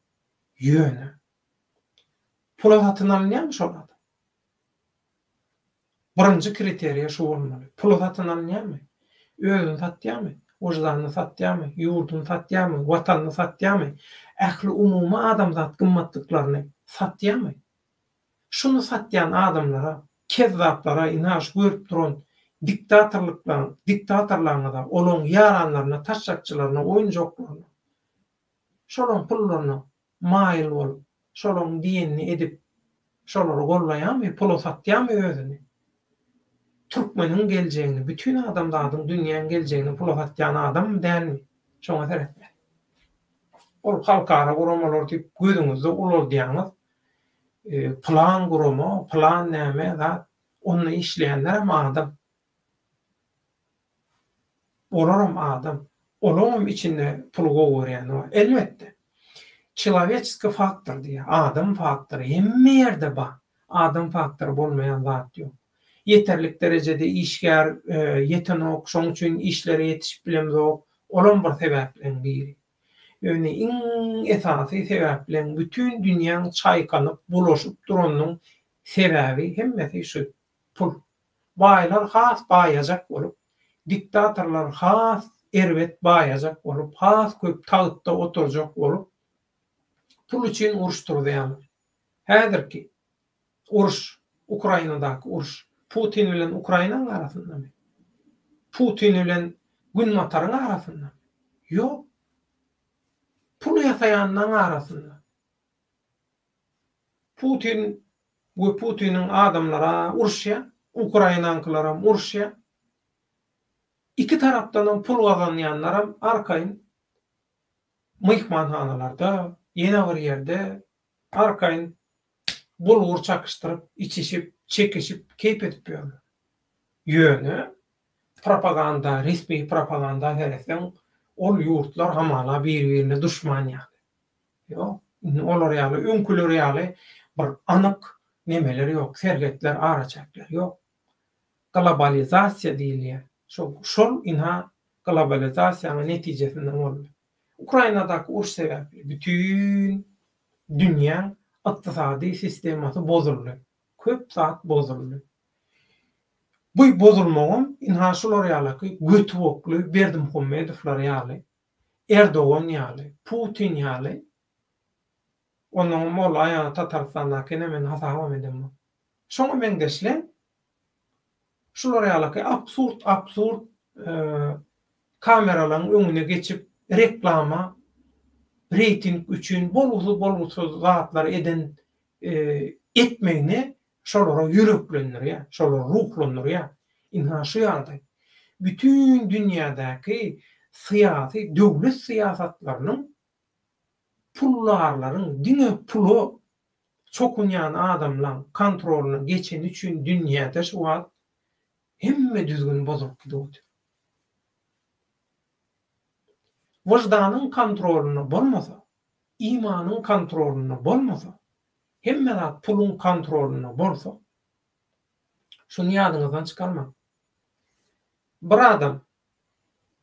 ýöne pula satyn alynýarmy şol adam? Birinji kriteriýa şu bolmaly. Pula satyn alynýarmy? Özüni satýarmy? Wyždanyny satýarmy? Ýurduny satýarmy? Watanyny satýarmy? Ähli umumy adamzat gymmatlyklaryny satýarmy? Şuny satýan adamlara, kezzaplara, ynha şu görüp duran diktatorlyklaryň, diktatorlaryňyza, olaň ýaranlaryna, taşşakçylaryna, oýunjaklaryna, şolaň pullaryna maýyl bolup, şolaryň diýenini edip, şolary gollaýarmy, pula satýarmy özüni? Türkmeniň geljegini, bütin adamzadyň, dünýäň geljegini pula satýan adammy, dälmi? Şoňa seretmeli. Ol halkara guramalar diýip gözüňizde ulaldýaňyz. Pylan gurama, pylan näme zat, onda işleýänlerem adam. Olaram adam. Olaňam içinde puly gowy görýäni bar. Elbetde. Çelowečeskiý faktor diýýär. Adam faktory hemme ýerde bar. Adam faktory bolmaýan zat ýok. Ýeterlik derejede işgär ýetenok, şoň üçin işlere ýetişip bilemzok. Olam bir sebäpleň biri. Ýöne iň esasy sebäpleň bütin dünýäň çaýkanyp, bulaşyp duranynyň sebäbi hemmesi şu pul. Baýlar has baýajak bolup, Diktatorlar has erbet baýajak bolup, has köp tagtda oturjak bolup, pul üçin uruş turuzýarlar. Häzirki uruş, Ukrainadaky uruş Putin bilen Ukrainanyň arasyndamy? Putin bilen Günbataryň arasyndamy? Ýok. Pul ýasaýanlaryň arasynda. Putin we Putiniň adamlary uruşýar, Ukrainaňkylaram uruşýar. Iki tarapdanam pul gazanýanlaram arkaýyn myhmanhanalarda, ýene bir ýerde arkaýyn bulgur çakyşdyryp, içişip, çekişip, keýp edip ýörler. Ýöne propaganda, resmi propaganda seretseň, ol ýurtlar hamala bir-birine duşman ýaly. Ýok, indi olar ýaly, öňküler ýaly bir anyk nemeler ýok, serhetler, araçäkler ýok. Globalizasiýa diýilýär. Şol, şol ynha globalizasiýanyň netijesinde boldy. Ukrainadaky uruş sebäpli bütin dünýäň ykdysady sistemasy bozuldy. Köp zat bozuldy. Bu bozulmagam ynha şular ýalaky göti bokly Berdimuhamedowlar ýaly, Erdogan ýaly, Putin ýaly, onnoňam ol aýagy Tatarystandakyny men hasabam edemok. Şoňa meňzeşleň şular ýalaky absurd absurd kameralaryň öňüne geçip reklama reýting üçin bolgusyz bolgusyz zatlar eden etmegini şolara ýüreklendirýär, şolary ruhlandyrýar. Ynha şu ýagdaý. Bütin dünýädäki syýasy döwlet syýasatlarynyň puldarlaryň diňe pula çokunýan adamlaň kontrolyna geçeni üçin dünýäde şu wagt hemme düzgün bozulyp gidip otyr. Wyždanyň kontrolynda bolmasa, imanyň kontrolynda bolmasa, hemme zat puluň kontrolynda bolsa, şuny ýadyňyzdan çykarmaň. Bir adam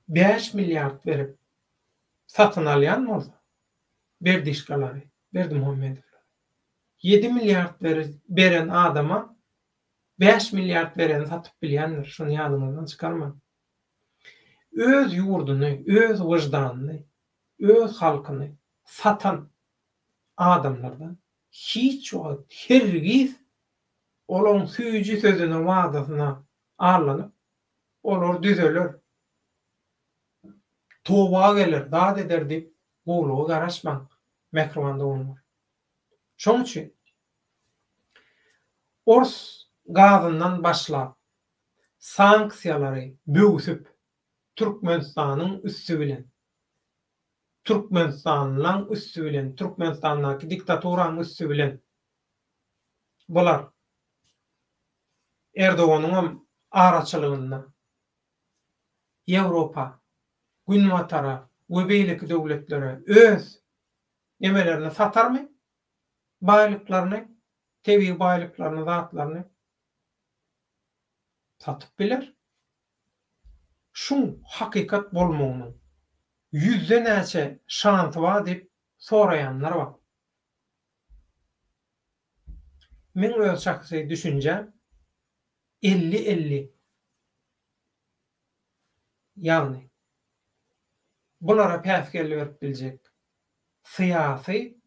5 milliard berip satyn alýan bolsa, berdişkalary, Berdimuhamedowlary, 7 milliard beren adama 5 milliard bereni satyp bilýändir, şuny ýadyňyzdan çykarmaň. Öz ýurduny, öz wyždanyny, öz halkyny satan adamlardan hiç wagt hergiz olaň süýji sözüne, wadasyna aldanyp, olar düzeler, toba geler, zat eder diýip gowulyga garaşmaň, mähriban doganlar. Şoň üçin ors gazyndan başlap, sanksiýalary böwsüp, Türkmenistanyň üsti bilen, Türkmenistanlylaň üsti bilen, Türkmenistandaky diktaturaň üsti bilen bular Erdoganyňam araçylygynda Ýewropa, Günbatara we beýleki döwletlere öz nemelerini satarmy? Baýlyklaryny, tebigy baýlyklaryny, zatlaryny satyp biler. Şuň hakykat bolmagynyň ýüzde näçe şansy bar diýip soraýanlar bar. Meň öz şahsy düşünjäm 50 50. Ýagny bulara päsgel berip biljek syýasy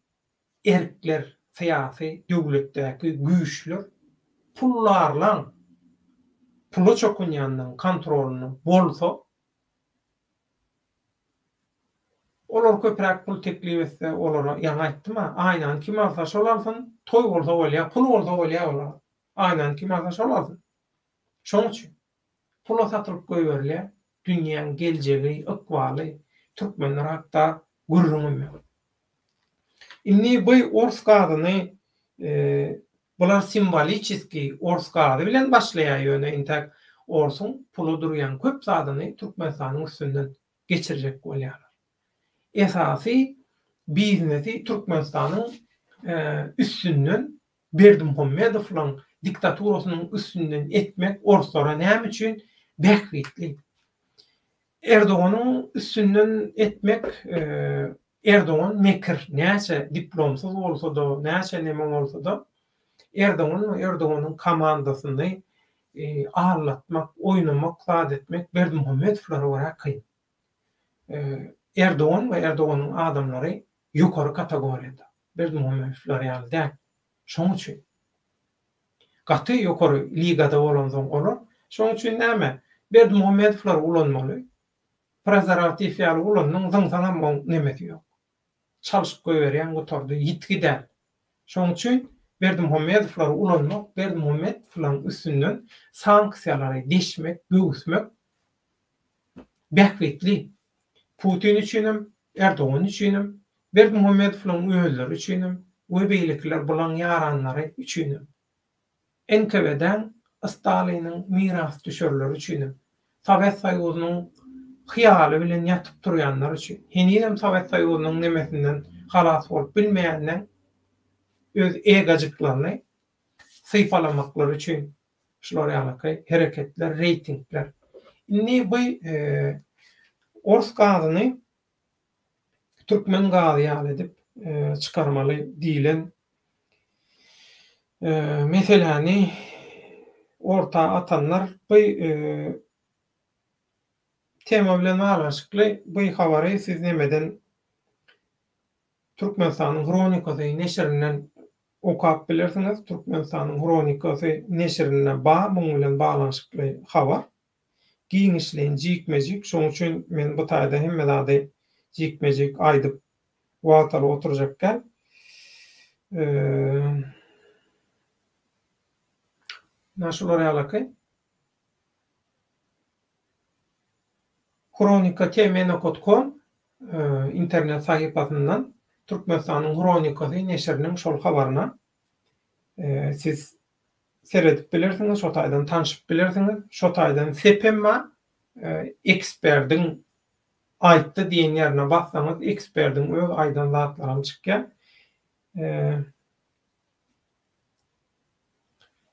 erkler, syýasy döwletdäki güýçler puldarlaň, pula çokunýanlaň kontrolynda bolsa, olar köpräk pul teklip etse, olara, ýaňy aýtdym-a, aýnany kim alsa şol alsyn, toý bolsa bolýar, pul bolsa bolýar olara. Aýnany kim alsa şol alsyn. Şoň üçin pula satylyp goýberilýär dünýäň geljegi, ykbaly, türkmenler hakda gürrüňem ýok. Indi bu ors gazyny bular simwoliçeskiý ors gazy bilen başlaýar ýöne intäk orsuň pula durýan köp zadyny Türkmenistanyň üstünden geçirjek bolýarlar. Esasy biznesi Türkmenistanyň üstünden Berdimuhamedowlaň diktaturasynyň üstünden etmek orslara näme üçin bähbitli? Erdoganyň üstünden etmek Erdogan mekir näçe diplomsyz bolsada näçe neme bolsada Erdogan we Erdoganyň komandasyny aldatmak, oýnamak, zat etmek Berdimuhamedowlara görä kyn. Erdogan we Erdoganyň adamlary ýokary kategoriýada. Berdimuhamedowlar ýaly däl. Şoň üçin. Gaty ýokary ligada bolansoň olar, şoň üçin näme, Berdimuhamedowlary ulanmaly. Prezerwatiw ýaly ulandyň, zyňsaňam oň nemesi ýok. Çalşyp goýberýäň gutardy, ýitgi däl. Şoň üçin Berdimuhamedowlary ulanmak, Berdimuhamedowlaryň üstünden sanksiýalary deşmek, böwüsmek bähbitli. Putin üçinem, Erdogan üçinem, Berdimuhamedowlaryň özleri üçinem we beýlekiler bulaň ýaranlary üçinem. NKWD-äň, Staliniň mirasdüşerleri üçinem. Sowet Soýuzynyň hyýaly bilen ýatyp turýanlar üçin. Henizem Sowet Soýuzynyň nemesinden halas bolup bilmeýänleň öz egojyklaryny sypalamaklary üçin şular ýalyky hereketler, reýtingler. Indi bu ors gazyny türkmen gazy ýaly edip çykarmaly diýlen meseläni orta atanlar bu tema bilen baglanyşykly bu habary siz nemeden Türkmenistanyň Hronikasy neşirinden okap bilersiňiz. Türkmenistanyň Hronikasy neşirinde bar muň bilen baglanyşykly habar. Giňişleýin jikme-jik, şoň üçin men bu taýda hemme zady jikme-jik aýdyp wagt alyp oturjak däl. Ynha şular ýalaky. Hronika tm nokat kom internet sahypasyndan Türkmenistanyň Hronikasy neşiriniň şol habaryna siz seredip bilersiňiz, şo taýdan tanşyp bilersiňiz. Şo taýdan sepem bar. Eksperdiň aýtdy diýen ýerine bassaňyz, eksperdiň öz aýdan zatlaram çykýar.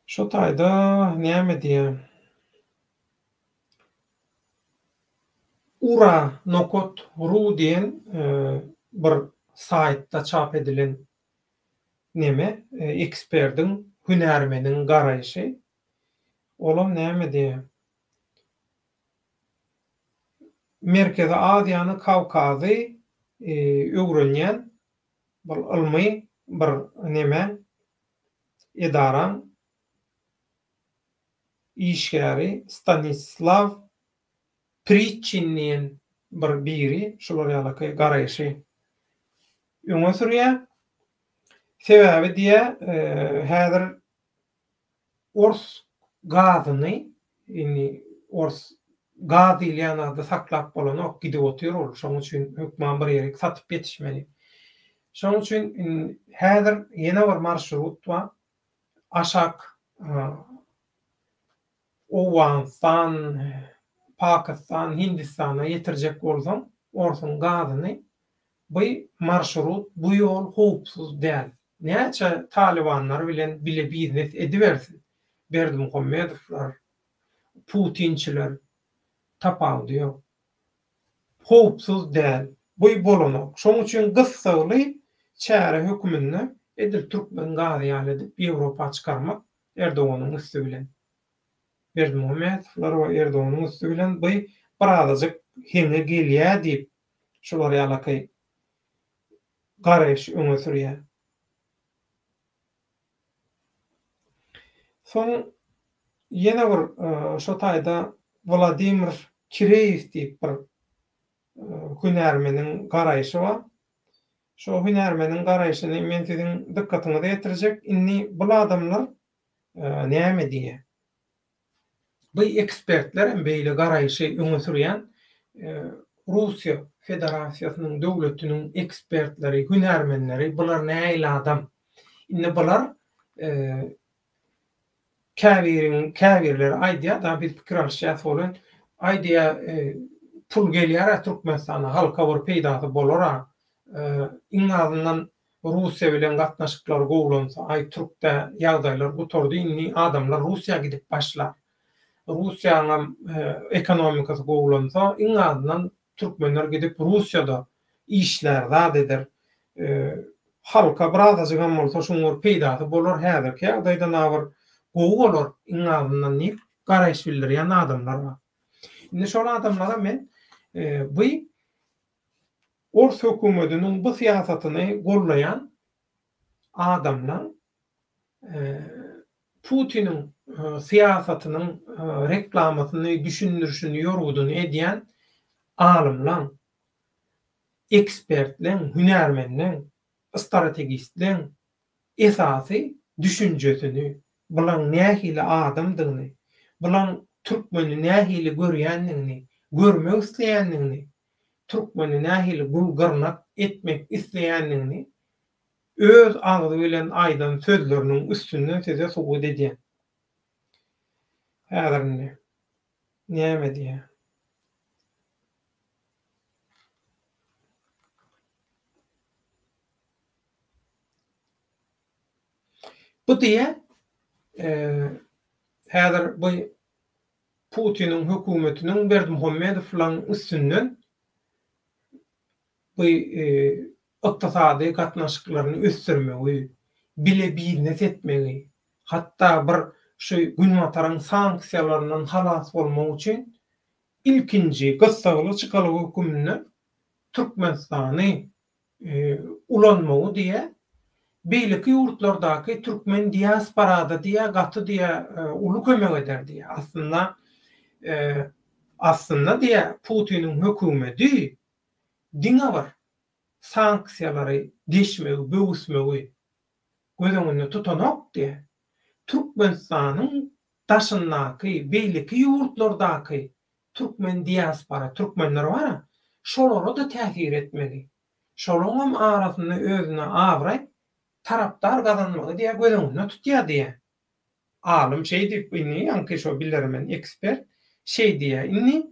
Şo taýda näme diýýär? Ura nokat ru diýen bir saýtda çap edilen neme, eksperdiň, hünärmeniň garaýşy. Olam näme diýýär? Merkezi Aziýany, Kawkazy öwrenýän bir ylmy bir nemäň, edaraň işgäri Stanislaw Pritçin diýen bir biri şular ýalaky garaýşy öňe sürýär. Sebäbi diýýär, häzir ors gazyny indi ors gaz diýilýän zady saklap bolanok, gidip otyr ol, şonuň üçin hökman bir ýerik satyp ýetişmeli. Şonuň üçin häzir ýene bir marşrut bar, aşak Owganystan, Pakistan, Hindistana ýetirjek bolsaň, orsuň gazyny, bu marşrut, bu ýol howpsuz däl. Näçe talybanlar bilen bile biznes edibersin, Berdimuhamedowlar, Putinçiler, tapawudy ýok. Howpsuz däl. Bu bolanok. Şonuň üçin gyssagly çäre höküminde edil türkmen gazy ýaly edip Ýewropa çykarmak Erdoganyň üsti bilen. Berdimuhamedowlar we Erdoganyň üsti bilen bu birazajyk heňe gelýär diýip şular ýalaky garaýyş öňe sürýär. Soň ýene bir şo taýda Wladimir Kireýew diýip bir hünärmeniň garaýşy bar. Şo hünärmeniň garaýşyny men siziň dykgatyňyza ýetirjek. Indi bul adamlar näme diýýär? Bu ekspertler hem beýle garaýşy öňe sürýän Russiýa Federasiýasynyň döwletiniň ekspertleri, hünärmenleri bular nähili adam? Indi bular käbiriň käbirleri aýdýar-da biz pikir alyşýas welin aýdýar pul gelýär-ä Türkmenistana halka bir peýdasy bolar-a iň azyndan Russiýa bilen gatnaşyklar gowulansa, aý türkde ýagdaýlar gutardy indi adamlar Russiýa gidip başlar. Russiýaňam ekonomikasy gowulansa iň azyndan türkmenler gidip Russiýada işlär zat eder. Halka birazajygam bolsa şuň bir peýdasy bolar häzirki ýagdaýdan a bir gowy bolar iň azyndan diýip. garaýyş bildirýän adamlar bar. Indi şol adamlara men bu ors hökümetiniň bu syýasatyny gollaýan adamlaň Putiniň syýasatynyň reklamasyny, düşündirişini, ýorgudyny edýän alymlaň, ekspertleň, hünärmenleň, strategistleň esasy düşünjesini, bulaň nähili adamdygyny, bulaň türkmeni nähili görýändigini, görmek isleýändigini, türkmeni nähili gul-gyrnak etmek isleýändigini öz agzy bilen aýdan sözleriniň üstünden size subut edýän. Häzir indi näme diýýär? Bu diýýär, häzir bu Putiniň hökümetiniň Berdimuhamedowlaň üstünden bu ykdysady gatnaşyklaryny ösdürmegi, bile biznes etmegi, hatda bir şu Günbataryň sanksiýalaryndan halas bolmak üçin ilkinji gyssagly çykalga höküminde Türkmenistany ulanmagy diýýär. Beýleki ýurtlardaky türkmen diasporada diýýär, gaty diýýär, uly kömek eder diýýär. Aslynda, aslynda diýýär, Putiniň hökümeti diňe bir sanksiýalary deşmegi, böwüsmegi göz öňünde tutanok diýýär. Türkmenistanyň daşyndaky, beýleki ýurtlardaky türkmen diaspora türkmenler bar-a, şolara-da täsir etmegi, şolaňam arasynda özüne abraý, tarapdar gazanmagy diýýär, göz öňünde tutýar diýýär. Alym şeý diýip, indi ýaňky şo bilermen, ekspert şeý diýýär. Indi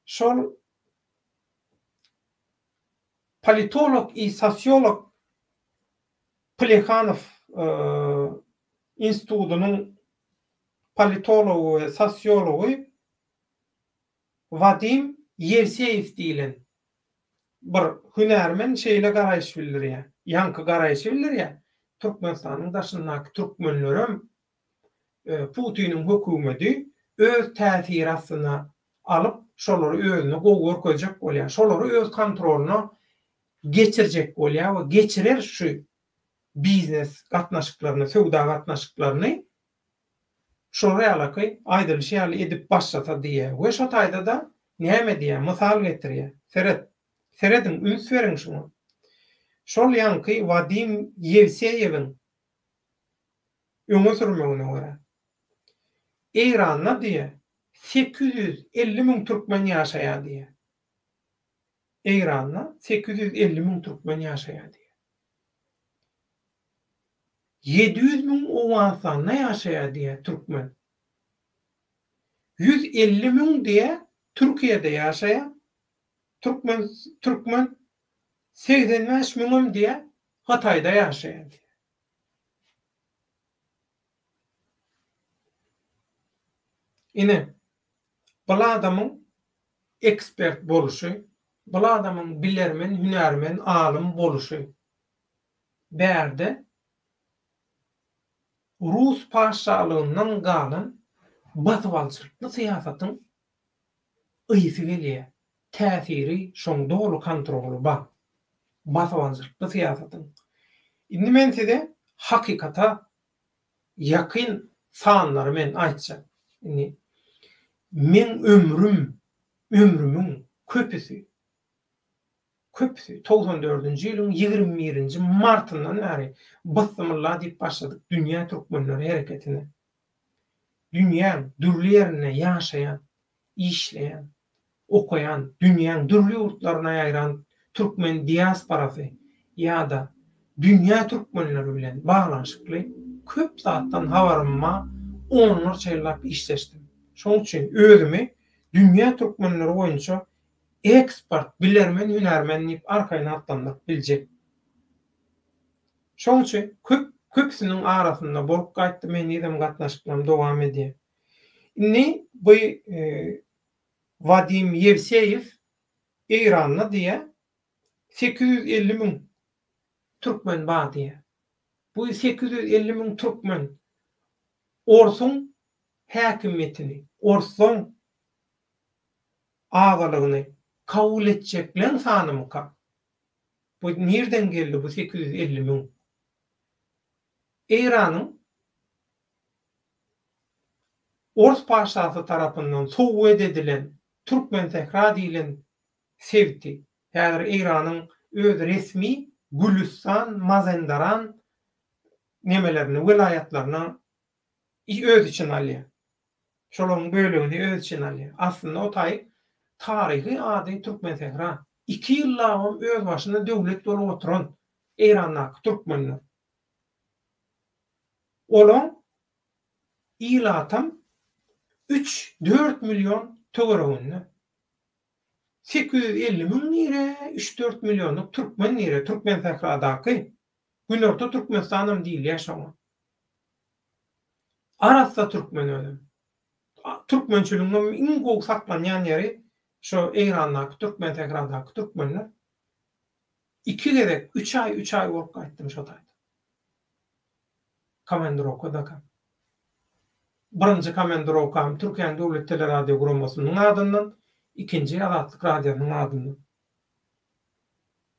şol politolog i sosiolog Plehanow institudynyň politology we sosiology Wadim Ýewseýew diýlen bir hünärmen şeýle garaýyş bildirýär, ýaňky garaýşy bildirýär, Türkmenistanyň daşyndaky türkmenlerem Putiniň hökümeti öz täsiri astyna alyp, şolary özüne gowy görkezjek bolýar, şolary öz kontrolyna geçirjek bolýar we geçirer şu biznes gatnaşyklaryny, söwda gatnaşyklaryny Şolar ýalaky aýdylyşy ýaly edip başlasa diýýär we şo taýda-da näme diýýär, mysal getirýär. Seret, serediň, üns beriň şuňa. Şol ýaňky Wadim Ýewseýewiň öňe sürmegine görä, Eýranda diýýär, 850 müň türkmen ýaşaýar diýýär. Eýranda 850 müň türkmen ýaşaýar diýýär. 700 müň Owganystanda ýaşaýar diýýär türkmen. 150 müň diýýär Türkiýede ýaşaýar türkmen türkmen 85 müňem diýýär Hytaýda ýaşaýar diýýär. Ine, bul adamyň ekspert boluşy, bul adamyň bilermen, hünärmen, alym boluşy. Bärde rus patyşalygyndan galan basybalyjylykly syýasatyň ysy gelýär, täsiri şoň doly kontroly bar. Basybalyjylykly syýasatyň. Indi men size hakykata ýakyn sanlary men aýtjak. Indi meň ömrüm, ömrümiň köpüsi Köpüsi 94 dördünji ýylyň 21 nji martyndan bäri Bysymylla diýip başladyk Dünýä türkmenleri hereketine. Dünýäň dürli ýerinde ýaşaýan, işleýän, okaýan, dünýäň dürli ýurtlaryna ýaýran türkmen diasporasy ýa-da dünýä türkmenleri bilen baglanyşykly köp zatdan habarym bar, onlarça ýyllap işleşdim. Şonuň üçin özümi dünýä türkmenleri boýunça ekspert, bilermen, hünärmen diýip arkaýyn atlandyryp biljek. Şoň üçin köp köpüsiniň arasynda bolup gaýtdym, henizem gatnaşyklarym dowam edýär. Indi bu Wadim Ýewseýew Eýranda diýýär, 850 müň türkmen bar diýýär. Bu 850 müň türkmen orsuň. häkimiýetini, orslaň agalygyny kabul etjekleň sanymyka? Bu nirden geldi bu 850 müň? Eýranyň Ors paşasy tarapyndan sowet edilen Türkmensähra diýlen sebiti, häzir Eýranyň öz resmi Gülüstan, Mazendaran nemelerini, welaýatlaryny öz içine alýar. Şolaryň bölegini öz içine alýar. Aslynda o taýy taryhy ady Türkmensähra. Iki ýyllabam özbaşyna döwlet bolup oturan Eýrandaky türkmenler. Olaň ilatam üç-dört million töwereginde. 850 müň nire, üç-dört millionlyk türkmen nire, Türkmensähradaky, Günorta Türkmenistanam diýilýär şoňa. Arassa türkmen özem. Türkmençiligiňem iň gowy saklanýan ýeri şo Eýrandaky, Türkmensähradaky türkmenler. Iki gezek, üç aý, üç aý bolup gaýtdym şo taýda. Komandirowkadaka. Birinji komandirowkam Türkiýäniň Döwlet teleradio guramasynyň adyndan, ikinji Azatlyk Radiosynyň adyndan.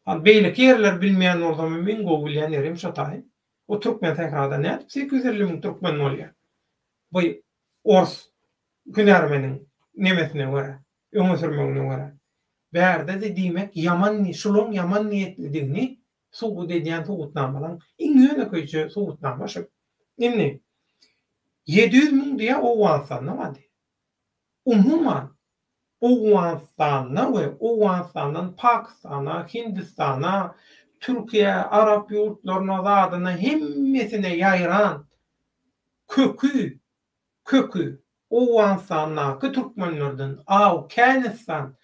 Hany beýleki ýerleri bilmeýän bolsam hem iň gowy bilýän ýerim şo taý. O türkmen sährada nädip 850 müň türkmen bolýar? Bu ors hünärmeniň nemesine görä, öňe sürmegine görä. Bärde-de diýmek ýaman şulaň ýaman niýetlidigini subut edýän subutnamalaň iň ýönekeýje subutnama şu. Indi 700 müň diýýär Owganystanda bar diýýär. Umuman Owganystanda we Owganystandan Pakistana, Hindistana, Türkiýä, arap ýurtlaryna zadyna hemmesine ýaýran köki köki Owganystandaky türkmenlerden Awkänistan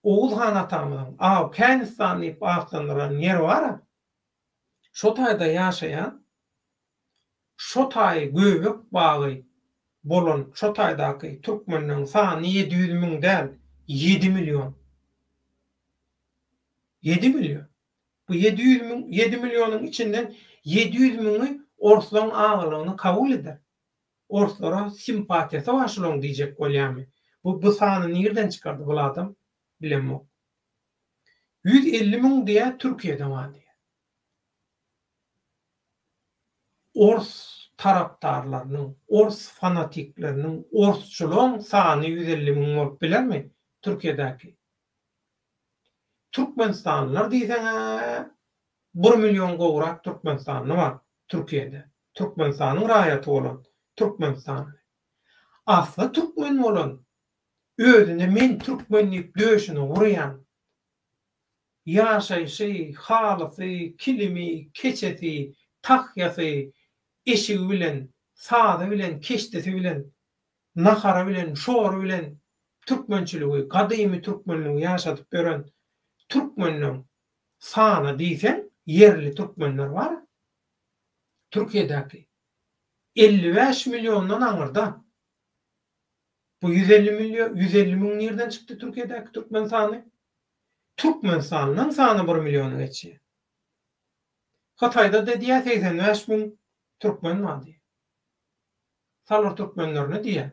Oguz han atamyzyň Awkänistan diýip atlandyran ýeri bar-a, şo taýda ýaşaýan, şo taýy göbek bagy bolan şo taýdaky türkmenleň sany 700 müň däl, ýedi million. Ýedi million. Bu 700 müň, ýedi millionyň içinden 700 müňi orslaň agalygyny kabul eder. Orslara simpatiýasy bar şulaň diýjek bolýamy? Bu bu sany nirden çykardy bul adam bilemok. 150 müň diýä Türkiýede bar diýä. Ors tarapdarlarynyň, ors fanatikleriniň, orsçulaň sany 150 müň bolup bilermi Türkiýedäki? Türkmenistanlylar diýseň-ä bir million gowrak türkmenistanly bar Türkiýede. Türkmenistanyň raýaty bolan türkmenistanly. Asly türkmen bolan, özüne men türkmen diýip döşüne urýan, ýaşaýşy, halysy, kilimi, keçesi, tahýasy, eşigi bilen, sazy bilen, keşdesi bilen, nahary bilen, şory bilen türkmençiligi, gadymy türkmenligi ýaşadyp ýören türkmenleň sany diýseň ýerli türkmenler bar. Türkiýedäki 55 milliondan aňyrda. Bu 150 million, 150 müň nirden çykdy Türkiýedäki türkmen sany? Türkmenistanlyň sany 1 milliony geçýär. Hytaýda-da diýýär 85 müň türkmen bar diýýär. Salyr türkmenlerine diýýär.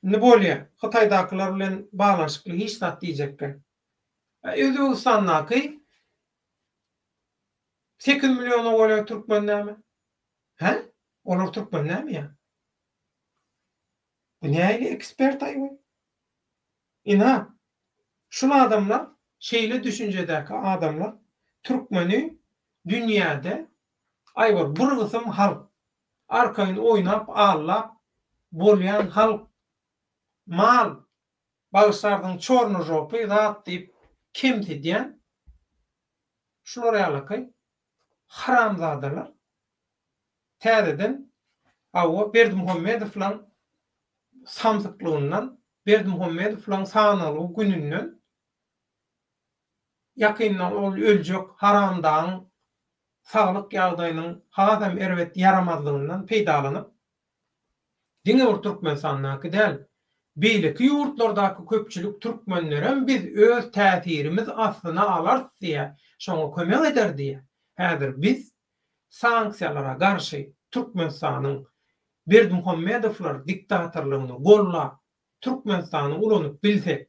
Indi bolýar. Hytaýdakylar bilen baglanyşykly hiç zat diýjek däl. Özbegistandaky 8 milliona golaý türkmen näme? Hä? Olar türkmen näme ýa? Bu nähili ekspert aý bu? Ynha, şul adamlar, şeýle düşünjedäki adamlar türkmeni dünýäde aý bir bir gysym halk, arkaýyn oýnap, aldap bolýan halk, mal, bagyşlarsyň çornožopy zat diýip kemsidýän şular ýalaky haramzadalar täzeden hawa Berdimuhamedowlaň samsyklygyndan Berdimuhamedowlaň sanalgy gününden ýakynda ol öljek haramdagyň saglyk ýagdaýynyň hasam erbet ýaramazlygyndan peýdalanyp Diňe bir Türkmenistandaky däl, beýleki ýurtlardaky köpçülik türkmenlerem biz öz täsirimiz astyna alarys diýýär, şoňa kömek eder diýýär. Häzir biz sanksiýalara garşy Türkmenistanyň. Berdimuhamedowlar diktatorlygyny gollap Türkmenistany ulanyp bilsek,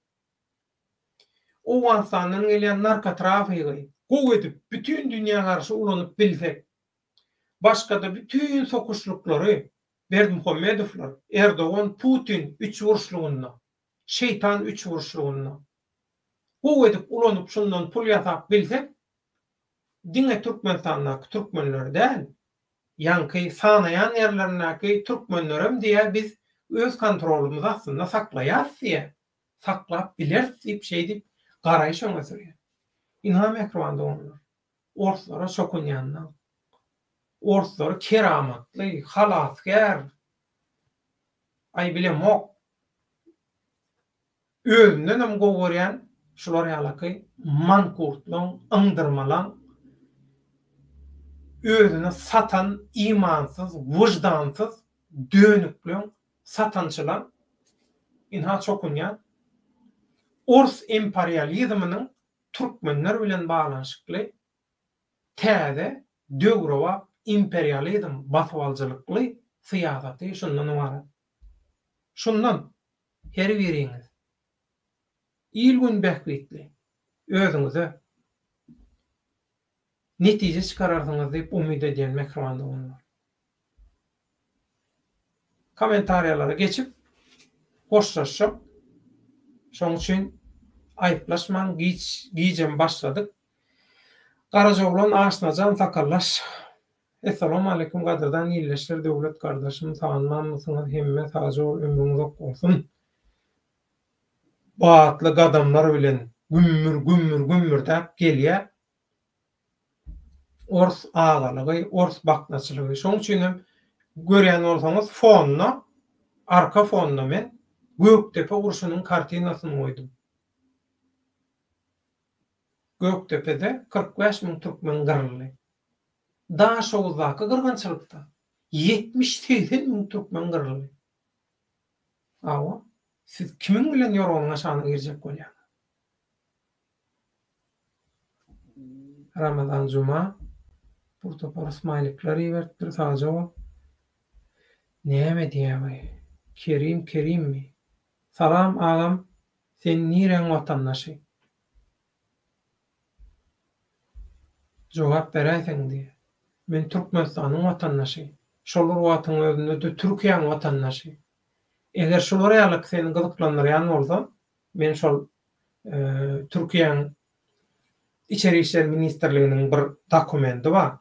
Owganystandan gelýän narkotrafigi gowy edip bütin dünýä garşy ulanyp bilsek, başga-da bütin sokuşlyklary Berdimuhamedowlar, Erdogan, Putin üçburçlugynda, şeýtan üçburçlugynda gowy edip ulanyp şundan pul ýasap bilsek, diňe Türkmenistandaky türkmenleri däl, ýaňky sanaýan ýerlerindäki türkmenlerem diýýär biz öz kontrolymyz astynda saklaýarys diýýär. Saklap bileris diýip şeýdip garaýyş öňe sürýär. Ynha mähriban doganlar, orslara çokunýandan, orslary keramatly, halasgär, aý bilemok, Özündenem gowy görýän şular ýalaky mankurtlaň, yňdyrmalaň, özüni satan imansyz, wyždansyz dönükleň, satançylaň, ynha çokunýan ors emparializminiň türkmenler bilen baglanyşykly täze döwrebap imperializm basybaljylykly syýasaty şundan ybarat. Şundan her biriňiz il-gün bähbitli özüňize netije çykararsyňyz diýip umyt edýän mähriban doganlar. Kommentariýalara geçip hoşlaşjak. Şoň üçin aýyplaşmaň giç gijem başladyk. Garajaoglan Aşnajan sakallaş. Essalawmaleýkum gadyrdan ildeşler Döwlet gardaşym saganmanmysyňyz hemme sagja bol ömrüň uzak bolsun. Batly gadamlar bilen gümmür gümmür gümmürdäp gelýär ors agalygy ors baknaçylygy şoň üçinem görýän bolsaňyz fonda arka fonda men Gökdepe urşunyň kartinasyny goýdum. Gökdepede 45 müň türkmen gyryldy. Daşoguzdaky gyrgynçylykda 70-80 müň türkmen gyryldy. Hawa, siz kimiň bilen ýorganyň aşagyna girjek bolýaňyz? Ramazan Juma bir topar smaýlikler iberipdir, sagja bol. Näme diýýär bu? Kerim Kerimmi? Salam agam, sen niräň watandaşy? Jogap beräýseň diýýär. Men Türkmenistanyň watandaşy. Şol bir wagtyň özünde-de Türkiýäň watandaşy. Eger şular ýalyk seni gyzyklandyrýan bolsa, men şol Türkiýäň Içeri işler ministrliginiň bir dokumendi bar.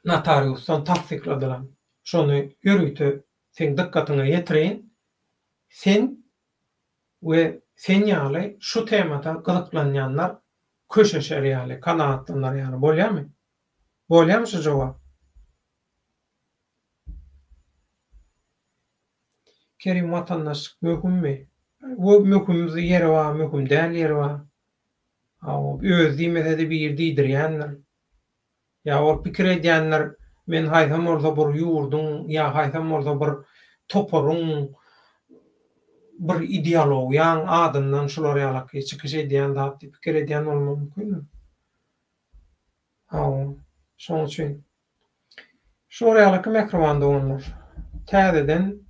Notariusdan tassykladylan. Şony ýörite seň dykgatyňa ýetireýin. Sen we sen ýaly şu temada gyzyklanýanlar köşeşer ýaly, kanagatlanar ýaly bolýamy? Bolýamy şu jogap? Kerim watandaşlyk möhümmi? Bu möhüm ýeri bar, möhüm däl ýeri bar. Hawa, özi diýmese-de biri diýdirýändir. Ýa ol pikir edýändir, men haýsam bolsa bir ýurduň ýa haýsam bolsa bir toparyň, bir ideologiýaň adyndan şular ýalaky çykyş edýän zat diýip pikir edýän bolmagy mümkindir. Hawa, şonuň üçin şular ýalaky mähriban doganlar, täzeden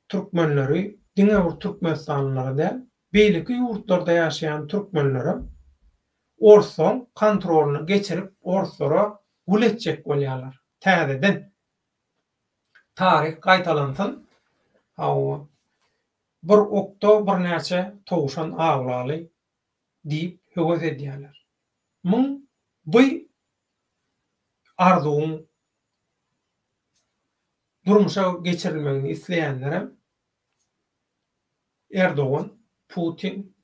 türkmenleri diňe bir türkmenistanlylary däl, beýleki ýurtlarda ýaşaýan türkmenlerem orslaň kontrolyna geçirip orslara gul etjek bolýarlar. Täzeden taryh gaýtalansyn. Hawa. Bir okda birnäçe towşan awlaly diýip höwes edýärler. Muň bu arzuwyň durmuşa geçirilmegini isleýänlerem Erdogan, Putin,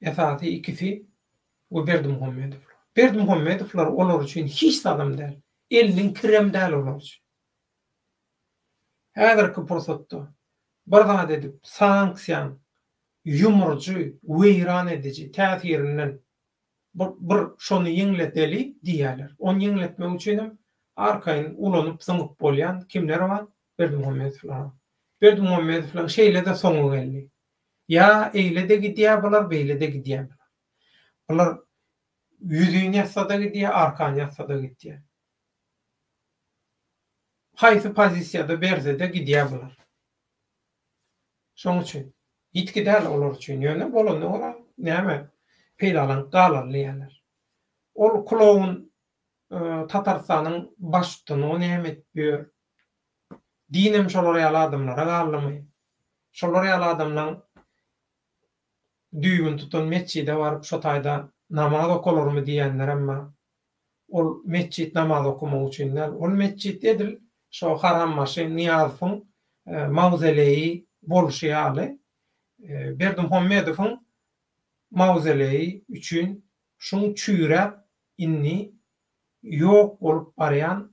esasy ikisi we Berdimuhamedowlar. Berdimuhamedowlar olar üçin hiç zadam däl. Eliniň kirem däl olar üçin. Häzirki pursatda bir zat edip sanksiýaň ýumrujy, weýran ediji täsirinden Bir bir şony ýeňledeli diýýärler. Ony ýeňletmek üçinem arkaýyn ulanyp zyňyp bolýan kimler bar? Berdimuhamedowlar bar. Berdimuhamedowlaryň şeýle-de soňy geldi. Ýa eýle-de gidýär bular, beýle-de gidýär bular. Bular ýüzin ýatsa-da gidýär, arkan ýatsa-da gidýär. Haýsy pozisiýada berse-de gidýär bular. Şoň üçin. Ýitgi däl olar üçin. Ýöne bolanyna görä näme peýdalanyp galaly diýýärler. Ol kloun Tatarystanyň baştutany o näme edip ýör? Dinem şolar ýaly adamlara galdymy? Şolar ýaly adamlaň düýbüni tutan metjide baryp şo taýda namaz okalarmy diýýänlerem bar. Ol metjit namaz okamak üçin däl. Ol metjit edil şo harambaşy Nyýazowyň mawzoleýi bolşy ýaly Berdimuhamedowyň mawzoleýi üçin şuň çüýräp indi ýok bolup barýan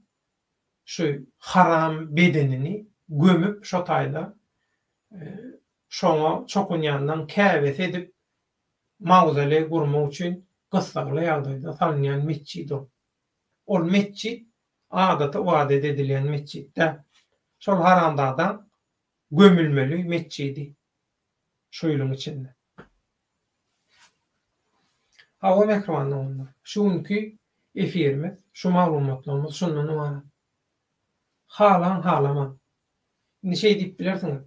şu haram bedenini gömüp şo taýda şoňa çokunýandan käbesi edip mawzoleý gurmak üçin gyssagly ýagdaýda salynýan metjit ol. Ol metjit adaty ybadat edilýän metjit däl. Şol haramzadaň gömülmeli metjidi şu ýylyň içinde. Hawa mähriban doganlar, şu günki efirimiz, şu maglumatlarymyz şundan ybarat. Halaň halamaň. Indi şeý diýip bilersiňiz,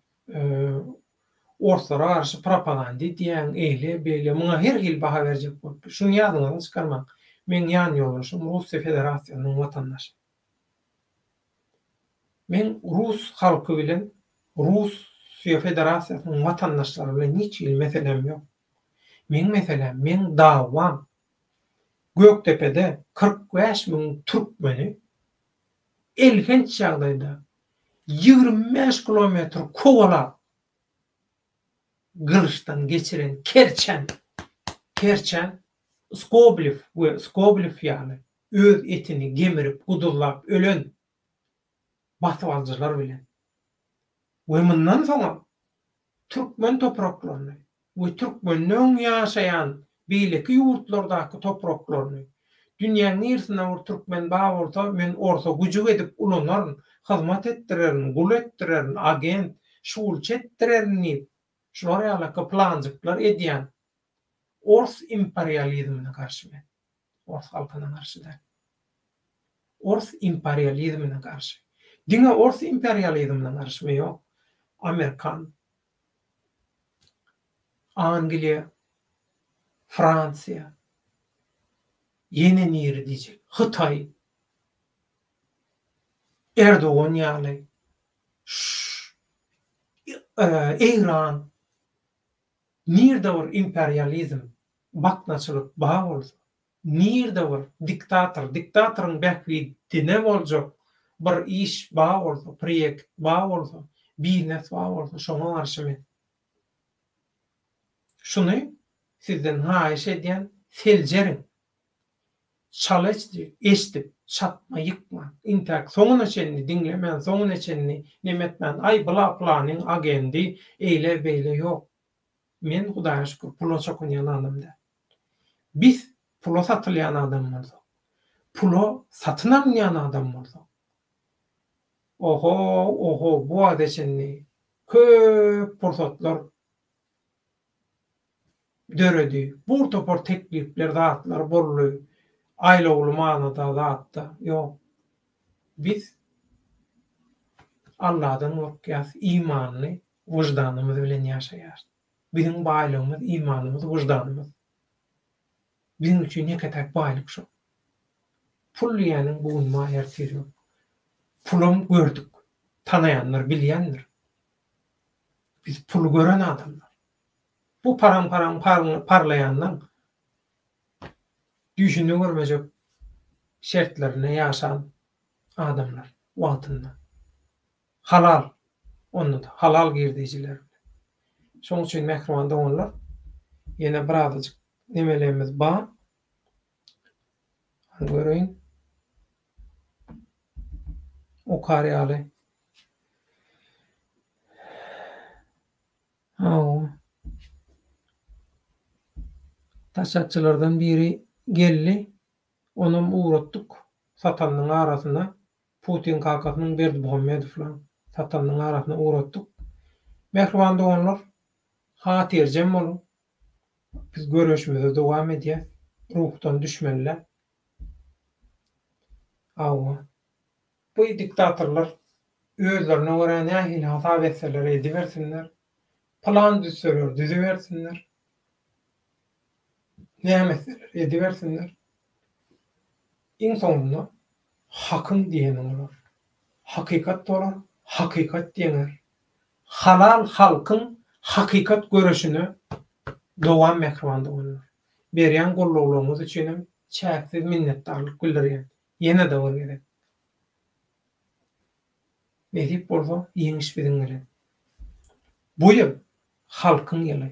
orslara garşy propaganda edýäň, eýle, beýle, muňa her hili baha berjek bolup. Şuny ýadyňyzdan çykarmaň, meň ýanýoldaşym Russiýa Federasiýasynyň watandaşy. Men rus halky bilen, Russiýa Federasiýasynyň watandaşlary bilen hiç hili meseläm ýok. Meň meseläm, meň dawam Gökdepede 45 müň türkmeni elhenç ýagdaýda 25 kilometr kowalap gylyçdan geçiren Kerçen, Kerçen Skoblew we Skoblew ýaly öz etini gemirip guduzlap ölen basybalyjylar bilen we mundan soňam türkmen topraklaryny we türkmenleň ýaşaýan beýleki ýurtlardaky topraklaryny dünýäň nirsinde bir türkmen bar bolsa men orsa güjük edip ulanaryn, hyzmat etdirerin, gul etdirerin, agent, şugulçy etdirerin diýip şular ýalaky planjyklar edýän ors imperializmine garşy men. Ors halkyna garşy däl. Ors imperializmine garşy. Diňe ors imperializmine garşymy? Ýok. Amerikan, Angliýa, Fransiýa, ýene niri diýjek, Hytaý, Erdogan ýaly, Eýran, nirde bir imperializm, baknaçylyk bar bolsa, nirde bir diktator, diktatoryň bähbidine boljak bir iş bar bolsa, proýekt bar bolsa, biznes bar bolsa, şoňa garşy men. Şuny sizden haýyş edýän, seljeriň. Çala eşdip, çatma ýykmaň. Intäk soňuna çenli diňlemän, soňuna çenli neme etmän, aý bula pylanyň agendi, eýle-beýle ýok. Men Hudaýa şükür pula çokunýan adam däl. Biz pula satylýan adam bolsak, pula satyn alynýan adam bolsak, oho, oho, bu wagta çenli köp pursatlar döredi. Bir topar teklipler, zatlar boldy. Aýlawly manyda, zatda. Ýok. Biz Alladan gorkýas, imanly wyždanymyz bilen ýaşaýarys. Biziň baýlygymyz imanymyz, wyždanymyz. Biziň üçin ýeke-täk baýlyk şol. Pul diýýäniň bu gün bar, ertir ýok. Pulam gördük. Tanaýanlar bilýändir. Biz puly gören adamlar. Bu paraň-paraň parlaýandan düýşünde görmejek şertlerinde ýaşan adamlar wagtynda. Halal, onda-da halal girdejiler bilen. Şonuň üçin mähriban doganlar, ýene birazajyk nemelerimiz bar. Hany göreýin. Okar ýaly. Hawa. Daşatçylardan biri geldi. Onam ugratdyk satanynyň arasyna. Putin kakasynyň Berdimuhamedowlaň satanynyň arasyna ugratdyk. Mähriban doganlar, hatyrjem boluň. Biz göreşimize dowam edýäs. Ruhdan düşmeli däl. Hawa. Bu diktatorlar. Özlerine görä nähili hasap etseler edibersinler. Plan düzseler düzübersinler. Näme etseler edibersinler. Iň soňunda hakyň diýeni bolar. Hakykat bolar, hakykat ýeňer. Halal halkyň hakykat göreşine dowam mähriban doganlar. Berýän gollawlaryňyz üçinem çäksiz minnetdarlyk bildirýän. Ýene-de bir gezek. Nesip bolsa ýeňiş biziň bilen. Bu ýyl halkyň ýyly.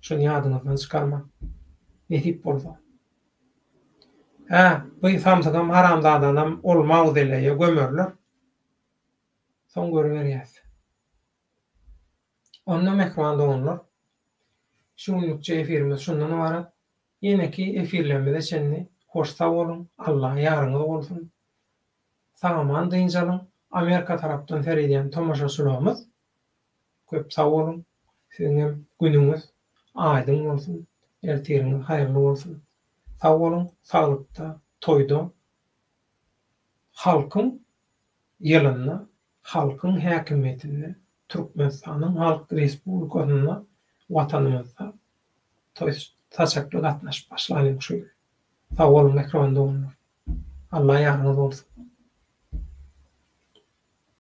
Şony ýadyňyzdan çykarmaň. Nesip bolsa. Hä, bu samsygam haramzadanam ol mawzeleýe gömerler. Soň görüberýäs. Onda mähriban doganlar, şu günlükçe efirimiz şundan ybarat. Ýeneki efirlerimize çenli hoş sag boluň, Alla ýaryňyz bolsun. Sag-aman dynç alyň. Amerika tarapdan seredýän tomaşaçylarymyz köp sag boluň. Siziňem günüňiz aýdyň bolsun, ertiriňiz haýyrly bolsun. Sag boluň, saglykda, toýda, halkyň ýylynda, halkyň häkimiýetinde, Türkmenistanyň Halk Respublikasynda, Watanymyzda toý saçakly gatnaşyp başlalyň şu ýyl. Sag boluň mähriban doganlar. Alla ýaryňyz bolsun.